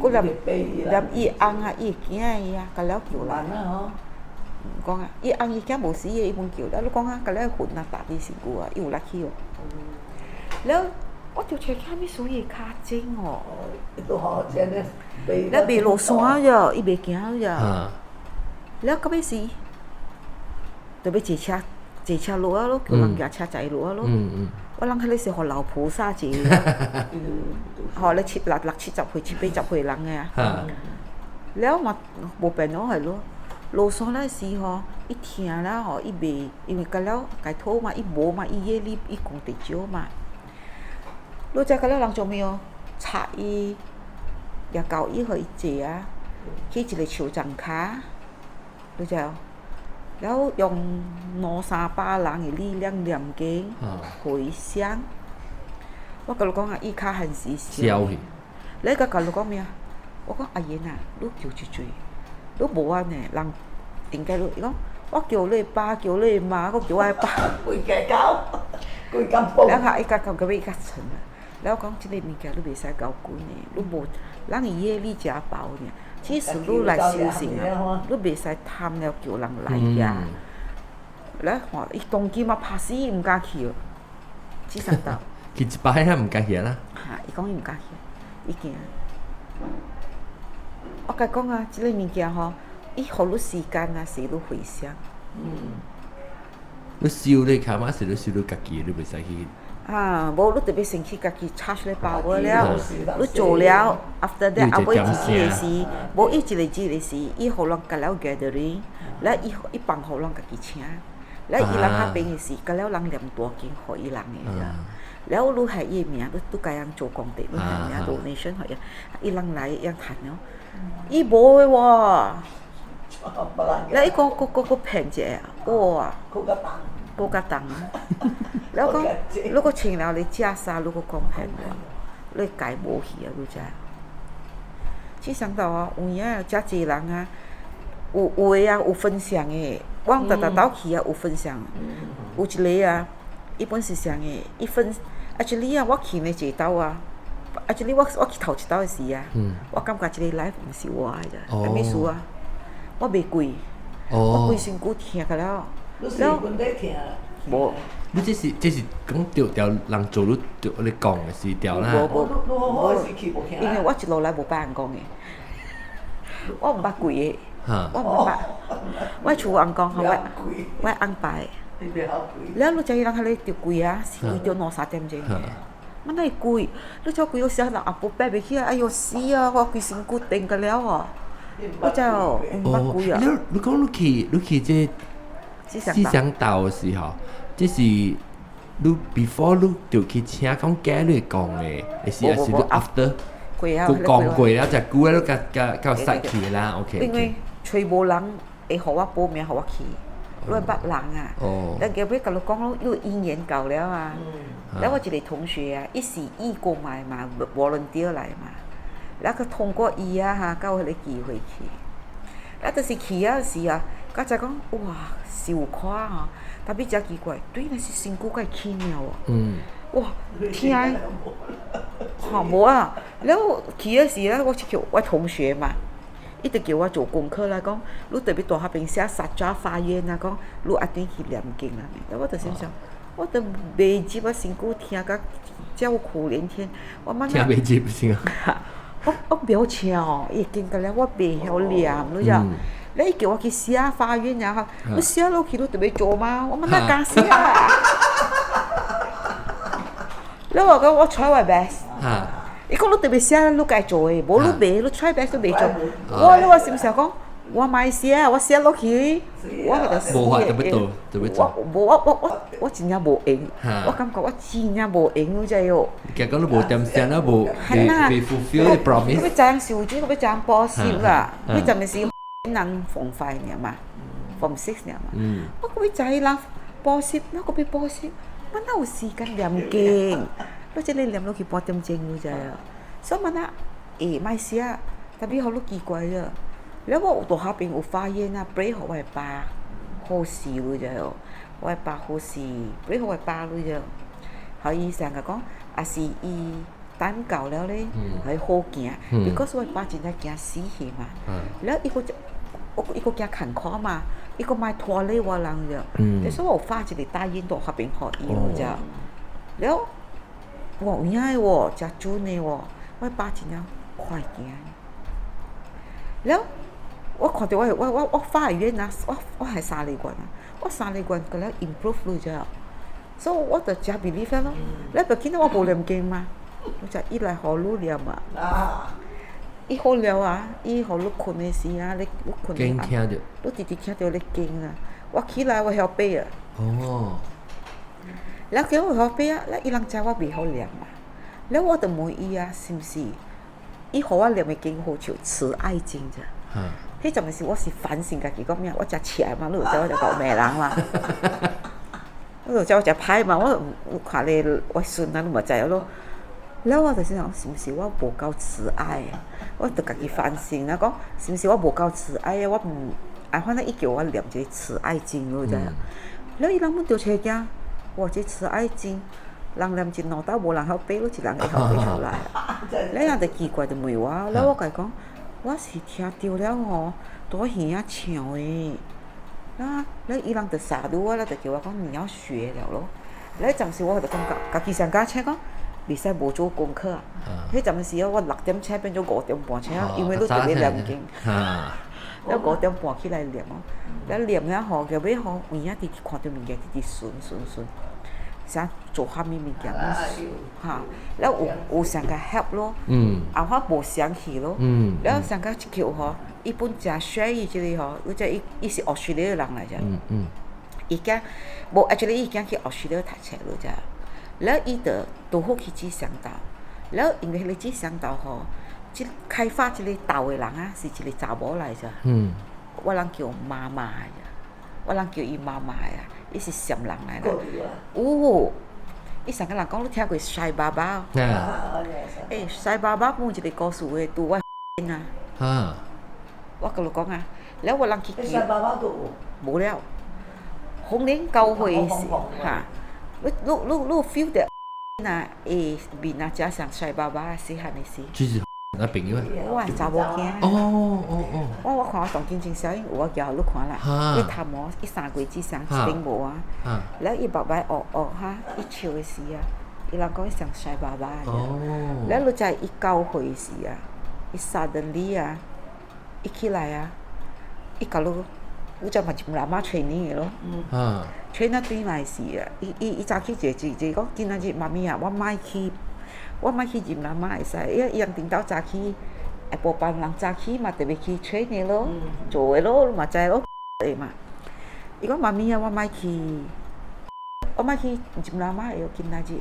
閣連連伊翁啊，伊囝伊啊，共了叫來。講啊，伊翁伊囝無死的，伊本叫了。你講啊，共了魂啊，打佇身軀啊，伊有力氣哦。了，我就揣啥物事伊跤踭哦。了袂落山著，伊袂行著。了到尾時，就欲坐車坐車落啊咯，叫人駕車載落啊咯。我人彼个是予老菩薩坐，吼咧七六六七十歲、七八十歲人的啊。了嘛無變咯，係咯。落山那時吼，伊聽了吼，伊袂，因為甲了解討嘛，伊無嘛，伊業力伊功德少嘛。你知甲了人做咩哦？插伊，也交伊予伊坐啊，去一個樹叢跤，你知無？了用兩三百人的力量念經迴向。我共你講啊，伊較閒時笑去。你甲共你講咩啊？我講阿英啊，你叫一嘴，你無按呢，人應該你伊講，我叫你爸，叫你媽，閣叫我爸。規家狗，規間房。了後伊甲到尾伊較沉啊。了講這個物件你袂使交滾的，你無，人的業力誠薄爾。其實你來修行啊，你袂使貪了叫人來遮。來看，伊當今嘛拍死伊毋敢去哦，只上到。去一擺也毋敢去啦。哈，伊講伊毋敢去，伊驚。我共講啊，這個物件吼，伊予你時間啊，使你回想。你修你卡嘛是你修你家己，你袂使去。啊，無你特別先去家己 charge 咧包了，你做了，after that 後尾一日的時，無伊一個日的時，伊予人共了 gathering，了伊伊放予人家己請，了伊人較便的時，共了人念大經予伊人的，了你係伊的名，你你共人做功德，你係名 donation 予伊，伊人來樣趁了，伊無的喎，了伊閣閣閣閣騙一個，哇！閣較重，了講，你閣穿了你食啥，你閣講騙我，你家無去啊，你知？只想到啊，有影有誠濟人啊，有有的啊有分享的，我逐逐兜去啊有分享，有一個啊，伊本是啥的，伊分，actually 啊，我去呢一兜啊，actually 我我去頭一兜的時啊，我感覺這個 life 毋是我的咋，啥物事啊？我袂跪，我規身軀疼甲了。你是問題疼？無。你這是這是講著條人做你著你講的是條啦。無無無，因為我一路來無捌人講的，我毋捌跪的，我毋捌。我厝翁講吼，我我翁拜。了，你知伊人彼个著跪啊，是跪著兩三點鐘。我哪會跪？你知跪到時陣阿婆爬袂起來，哎喲死啊！我規身軀電甲了哦。我知哦，毋捌跪啊。你你講你去你去這思想道的時候，這是你 before 你就去請講假你講的，還是還是你 after？過啊，講過了，就久了，佮佮佮失去啦。OK。因為揣無人會予我報名，予我去，你捌人啊？咱後尾共你講咯，有姻緣到了啊。了我一個同學啊，伊是義工來嘛，volunteer 來嘛。了閣通過伊啊哈，才有彼個機會去。了就是去啊時啊，才知講哇，受看吼，特別誠奇怪，對，那是身軀較奇妙哦。哇，聽，吼無啊！了去的時咧，我去叫我同學嘛，伊就叫我做功課啦，講你特別大彼邊寫殺抓發願啊，講你愛轉去念經啊。了我就想想，我都袂入啊，身軀疼甲叫苦連天，我慢聽袂入是啊？我我袂曉唱哦，伊經過了我袂曉念，你知？你叫我去寫發願啊，你寫落去你就欲做嗎？我嘛哪敢寫啊？你話講我 try my best，伊講你特別寫，你該做的，無你袂，你 try best 都袂做。我你我是毋是講，我莫寫，我寫落去，我就死。無法特別做，特別做。我無我我我我真正無閒，我感覺我真正無閒，你知無？結果你無點聲啦，無未未 fulfill the promise。我欲知影修水，我欲知影補習啦，你陣時人 form five 爾嘛，form six 爾嘛。我閣欲知人補習，我閣欲補習，我哪有時間念經？你這个念落去半點鐘，你知無？所以我哪會莫寫，特別予你奇怪了。了我有大學邊有發現啊，pray 予我的爸好勢，你知無？我的爸好勢，pray 予我的爸，你知無？予伊成個講，也是伊等到了咧，予伊好行。because 我的爸真正驚死去嘛。了伊閣我伊閣驚艱苦嘛，伊閣莫拖累我人著。所以我有發一個大願大學邊予伊，你知無？了，哇有影的喎，誠準的喎，我爸真正快行。了，我看著我發願啊，我係三個願啊，我三個願閣了 improve 你知無？所以我就誠 believe 咯。你別見到我無念經嘛？我就伊來予你念啊。伊好了啊，伊予你睏的時啊，你睏經聽著，你直直聽著咧經啊。我起來我曉背啊。哦。了叫我曉背啊，了伊人知我袂曉念嘛。了我就問伊啊，是毋是？伊予我念的經好像慈愛經咋？彼陣時我是反省家己講咩？我誠邪嘛，你有知我誠𠢕罵人嘛？你有知我誠歹嘛？我有看咧我孫啊，你嘛知咯。了我就是想，是毋是我無夠慈愛？我就家己反省啊，講是毋是我無夠慈愛啊？我毋啊，反正伊叫我念一個慈愛經，你知影？了伊人阮就揣驚，哇！這慈愛經，人念一兩道無人曉背，你一人會曉背出來。了人就奇怪就問我，了我共伊講，我是聽著了吼，佇我耳仔唱的。啊，了伊人就殺愈我，了就叫我講你要學了咯。了暫時我就感覺，家己上加請講，袂使無做功課啊。彼陣時我6點醒變做5點半醒，因為你特別念經。了5點半起來念哦，了念了吼，後尾吼有影直直看著物件直直順順順，啥做啥物物件攏哈，了有上共 help 咯，後我無想去咯，了上個一叫吼，伊本誠 share 伊這個吼，伊這伊伊是澳大利亞人來著，伊囝無，actually 伊囝去澳大利亞讀冊咯，遮，了伊就拄好去志祥島，了因為彼個志祥島吼，這開發這個島的人啊，是一個查某來著，我人叫媽媽的，我人叫伊媽媽的，伊是暹人來啦。有，伊上個人講你聽過賽爸爸？欸，賽爸爸本一個故事的，拄我啊。我共你講啊，了我人去。賽爸爸都有。無了，紅蓮教會是哈，你 feel 著啊，伊面啊，誠像賽爸爸細漢的時。就是那朋友啊。我的查某囝。哦哦哦。我看我當今真小，因有我交予你看啦。伊頭毛伊三月之上一頂無啊。了伊目擺烏烏哈，伊笑的時啊，伊人講伊像賽爸爸。哦。了你知伊教會時啊，伊 suddenly 啊，伊起來啊，伊共你，你知嘛一阿媽 training 的咯。train 啊轉來時啊，伊早起一個一個講，今仔日媽咪啊，我莫去。我莫去認阿媽會使，伊伊人頂晝早起，下晡班人早起嘛，特別去 train 的咯，做的咯，你嘛知咯，會嘛。伊講媽咪啊，我莫去，我莫去認阿媽會今仔日，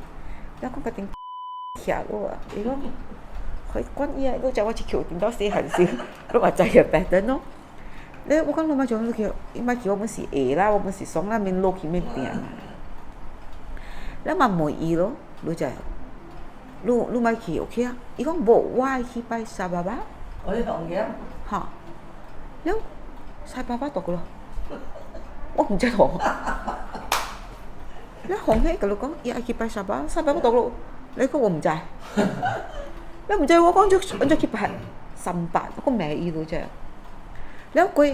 了講決定徛落啊，伊講，去管伊啊，你知我一球頂到細漢時，你嘛知個 pattern 咯。你我講你莫做你去，伊莫去我本是會啦，我本是爽啦，免落去免定嘛。了嘛問伊咯，你知。你莫去 OK 啊？伊講無，我愛去拜沙爸爸。我去同嘅。哈，了沙爸爸倒個咯，我毋知吼。了紅起共你講，伊愛去拜沙爸，沙爸爸倒咯，你講我毋知。你毋知我講就按怎去拜三百，我講罵伊就這。了過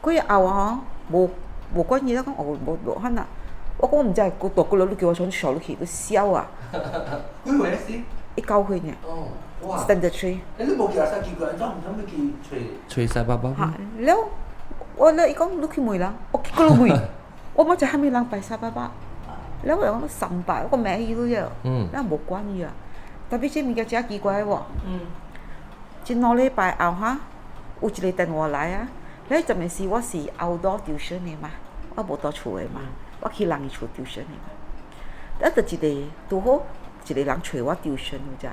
過後吼，無關伊，我講哦無無可能。我講我毋知，我大過了你叫我創笑落去，你笑啊！幾歲時？伊9歲爾。哦，哇！Standard three。欸，你無去阿啥奇怪，怎毋通欲去揣揣賽爸爸？哈，了，我了伊講你去問人，我去閣落問，我毋知啥物人拜賽爸爸。了我講三拜，我罵伊了，咱無管伊啊。Tapi 這物件誠奇怪無？一兩禮拜後哈，有一個電話來啊，了彼陣時我是 outdoor tuition 的嘛，我無佇厝的嘛。我去人伊厝 tuition 的嘛，啊，就一個拄好一個人揣我 tuition 有遮，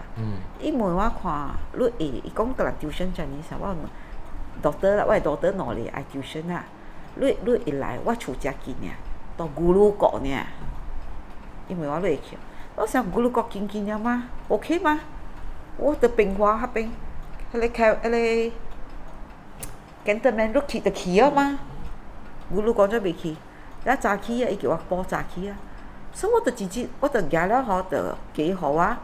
伊問我看你會，伊講共人 tuition 遮爾啥，我問 daughter 啦，我的 daughter 兩個愛 tuition 啊，你會來我厝遮近爾，佇牛乳谷爾，伊問我你會去？我想牛乳谷近近爾嗎？OK 嗎？我佇平華彼邊，彼個開彼個 Cantonment 你去就去了嗎？牛乳谷怎袂去？了早起啊，伊叫我補早起啊，所以我就直接，我就舉了吼，就寄予我，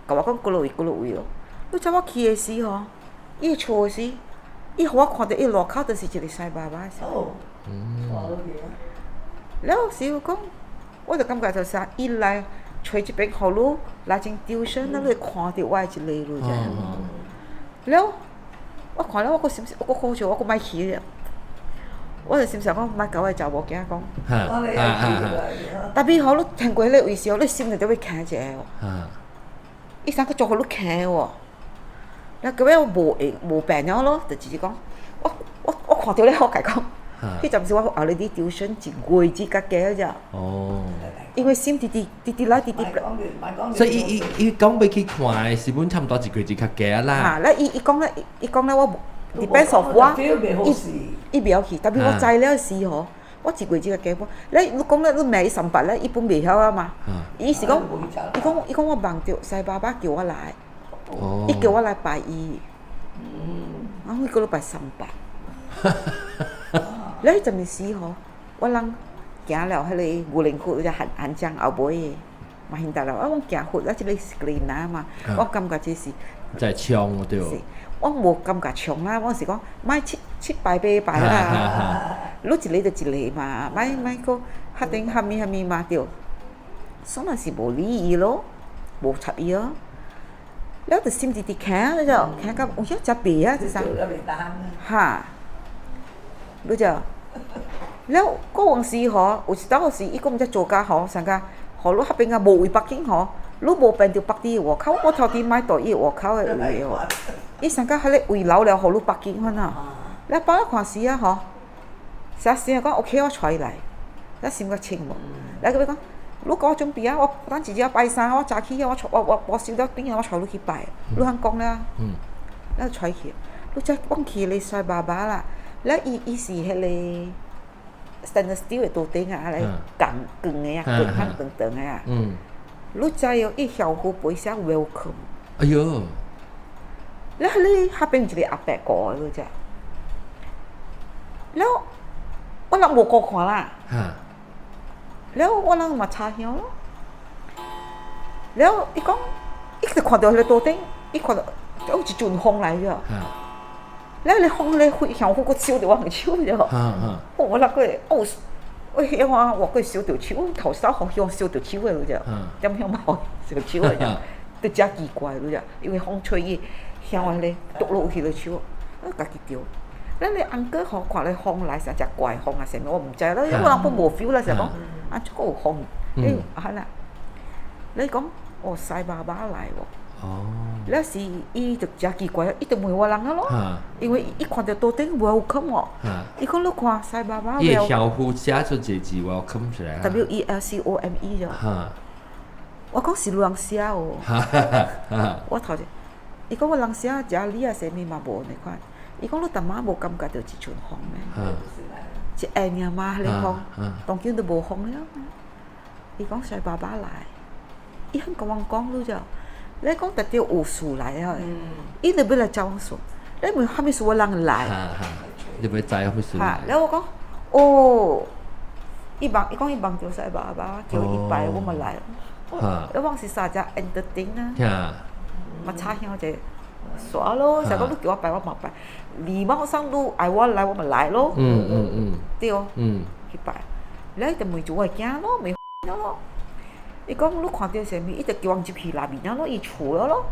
共我講佗落位佗落位咯。你知我去的時吼，伊厝的時，伊予我看著伊外口就是一個賽爸爸。哦，了時我講，我就感覺就是伊來揣這邊予你來進 tuition，你會看著我的一個你知無？了，我看了我閣心，我閣好笑，我閣莫去了。我就心想講，莫共我的查某囝講。但是吼，你行過彼個位時，你心就欲徛一下哦。伊啥閣做予你徛喎？那到尾我無閒無變了咯，就直接講，我看著咧，我共伊講，彼陣時我 already tuition 一月子較加咋。哦。因為心直直直直來直直。所以伊伊伊講欲去看，是本差不多一個月較加啦。哈，咧伊伊講咧，伊講咧我 depends on 我，伊伊袂曉去，但是我知了時吼，我一月子較加半。咧你講咧，你罵伊三百咧，伊本袂曉啊嘛。伊是講，伊講伊講我夢著西爸爸叫我來，伊叫我來拜伊。啊，我叫你拜三百。咧彼陣時吼，我人行了彼個牛奶窟，只韓韓江後尾的，嘛現代了。啊，我行佛啊，這個 screen 嘛，我感覺這是。在衝對。我無感覺衝啦，我是講莫七七拜八拜啦，你一个就一個嘛，莫莫閣較頂蝦米蝦米嘛對。所以是無理伊咯，無插伊咯。了就心直直徛就，徛到有影食白啊，這啥？哈，你就了過往時吼，有一當時伊講這做家吼，啥個，予你彼邊啊無位 parking 吼，你無變著 park 佇外口，我頭拄莫到伊外口的位哦。伊上個彼個位留了，予你 parking 款啊。了放咧看時啊吼，啥先講 OK，我帶伊來，咱心較清無。來閣欲講，你共我準備啊，我等一日拜三，我早起啊，我我我我收了轉啊，我帶你去拜。你通講了，咱帶去，你才講去咧西爸爸啦。了伊伊是彼個 stainless steel 的桌頂啊，來鋼鋼的啊，鋼較長長的啊。你知哦，伊校服背寫 welcome。哎喲！了，彼個彼邊一個阿伯過，你知？了，我人無顧看啦。了，我人嘛插香咯。了，伊講，伊就看著彼個桌頂，伊看著有一陣風來咗。了，彼個風咧飛香風閣燒著我雙手咗。我那個哦，我遐我我閣燒著手，頭先予香燒著手的，你知？點香嘛燒手的，都誠奇怪，你知？因為風吹伊香啊咧，毒落去個手，我家己著。咱個 uncle 吼，看咧風來啥只怪風啊啥物，我毋知啦，因為我人本無 feel 啦，是講啊，這個有風，欸，啊啦，你講哦，西爸爸來喎。哦。了是伊就誠奇怪，伊就問我人啊咯，因為伊看著桌頂 welcome 哦，伊講你看西爸爸。伊校服寫出一個字 welcome 出來。 WELCOME 啫。我講是人寫哦。我頭一，伊講我人寫食你啊啥物嘛無呢款。伊講你淡仔無感覺著一陣風咩？一下爾嘛，彼個風，當今都無風了。伊講西爸爸來，伊肯共我講你知？你講特著有事來啊！伊就欲來找我說，你問啥物事我人來？你欲知啥物事？哈，了我講，哦，伊夢，伊講伊夢著西爸爸，叫伊拜，我嘛來。了我是啥只 entertain 啊？嘛插香者。煞咯，想講你叫我拜我嘛拜，禮貌上你愛我來我嘛來咯。對哦。去拜，了伊就問住我的囝咯，問咯。伊講你看著啥物，伊就叫阮入去內面咯，伊厝了咯。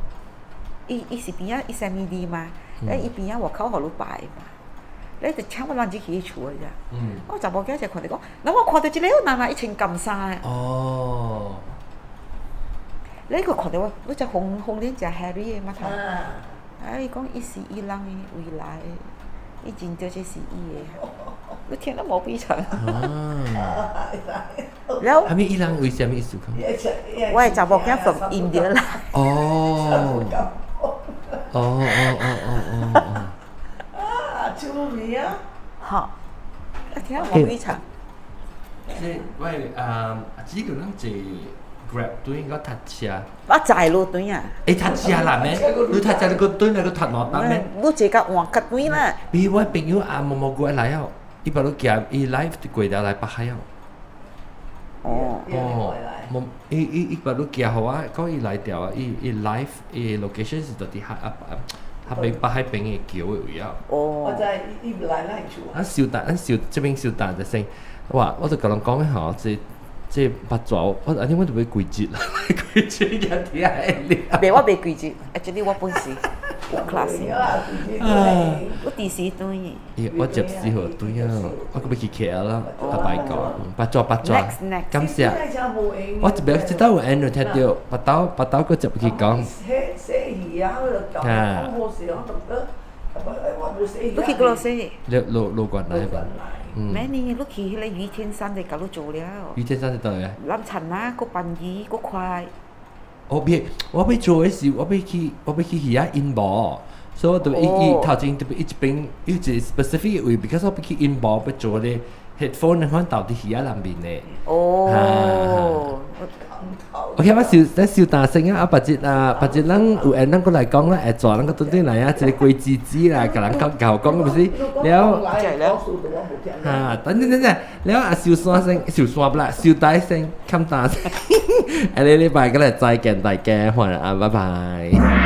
伊伊是邊仔，伊啥物字嘛？了伊邊仔外口予你拜嘛。了伊就請我人入去伊厝的咋。我查某囝就看著講，那我看著一個男仔伊穿金衫的。哦。你閣看著我，你只紅紅臉食 Harry 的嘛頭？啊！伊講伊是伊人的未來，伊認著這是伊的，你聽得無比長。了。啥物伊人為啥物意思？我的查某囝從印度來。哦。哦哦哦哦哦哦。啊，趣味啊！吼，啊聽得無比長。這我啊，這個人坐 Grab 對應該踏車。我載路對啊。會踏車啦咩？你踏車你個對那個踏兩搭咩？你坐甲換較對啦。比我朋友阿毛毛過來哦，伊把你行，伊 live 過條來北海哦。哦。哦，無，伊伊伊把你行予我，講伊來條啊，伊伊 live 伊 location 是佇佇海啊啊，彼邊北海邊的橋的位啊。哦。我知伊伊來咱厝。咱收單，咱收這邊收單就先，哇！我就共人講吼，這。這八爪，我安尼我就欲歸節啦，歸節也聽會了。袂，我袂歸節，啊，這裡我本事。有 class。我第時轉。咦，我14號轉啊，我閣欲去 KL 啦，拜拜講，八抓八抓，感謝。我這邊知道有緣就聽著，巴豆巴豆閣接去講。啊。你去過洗？路路關來吧。咩呢？你去彼个雨天山就共你做了。雨天山是佗位？南田啊，閣便宜，閣快。我欲我欲做的是，我欲去魚仔陰毛，所以我就伊伊頭前特別伊一邊有一個 specific 位，because 我欲去陰毛欲做咧 headphone 款鬥佇魚仔內面的。哦。 OK，我收咱收大聲啊！啊，別日啊，別日咱有緣咱閣來講啦，會做咱閣轉轉來啊，一個規矩子啦，共人講教講，毋是了。哈，等等等等，了啊，收山先，收山不啦，收大聲，冚大聲。下個禮拜閣來再見大家，歡啊，拜拜。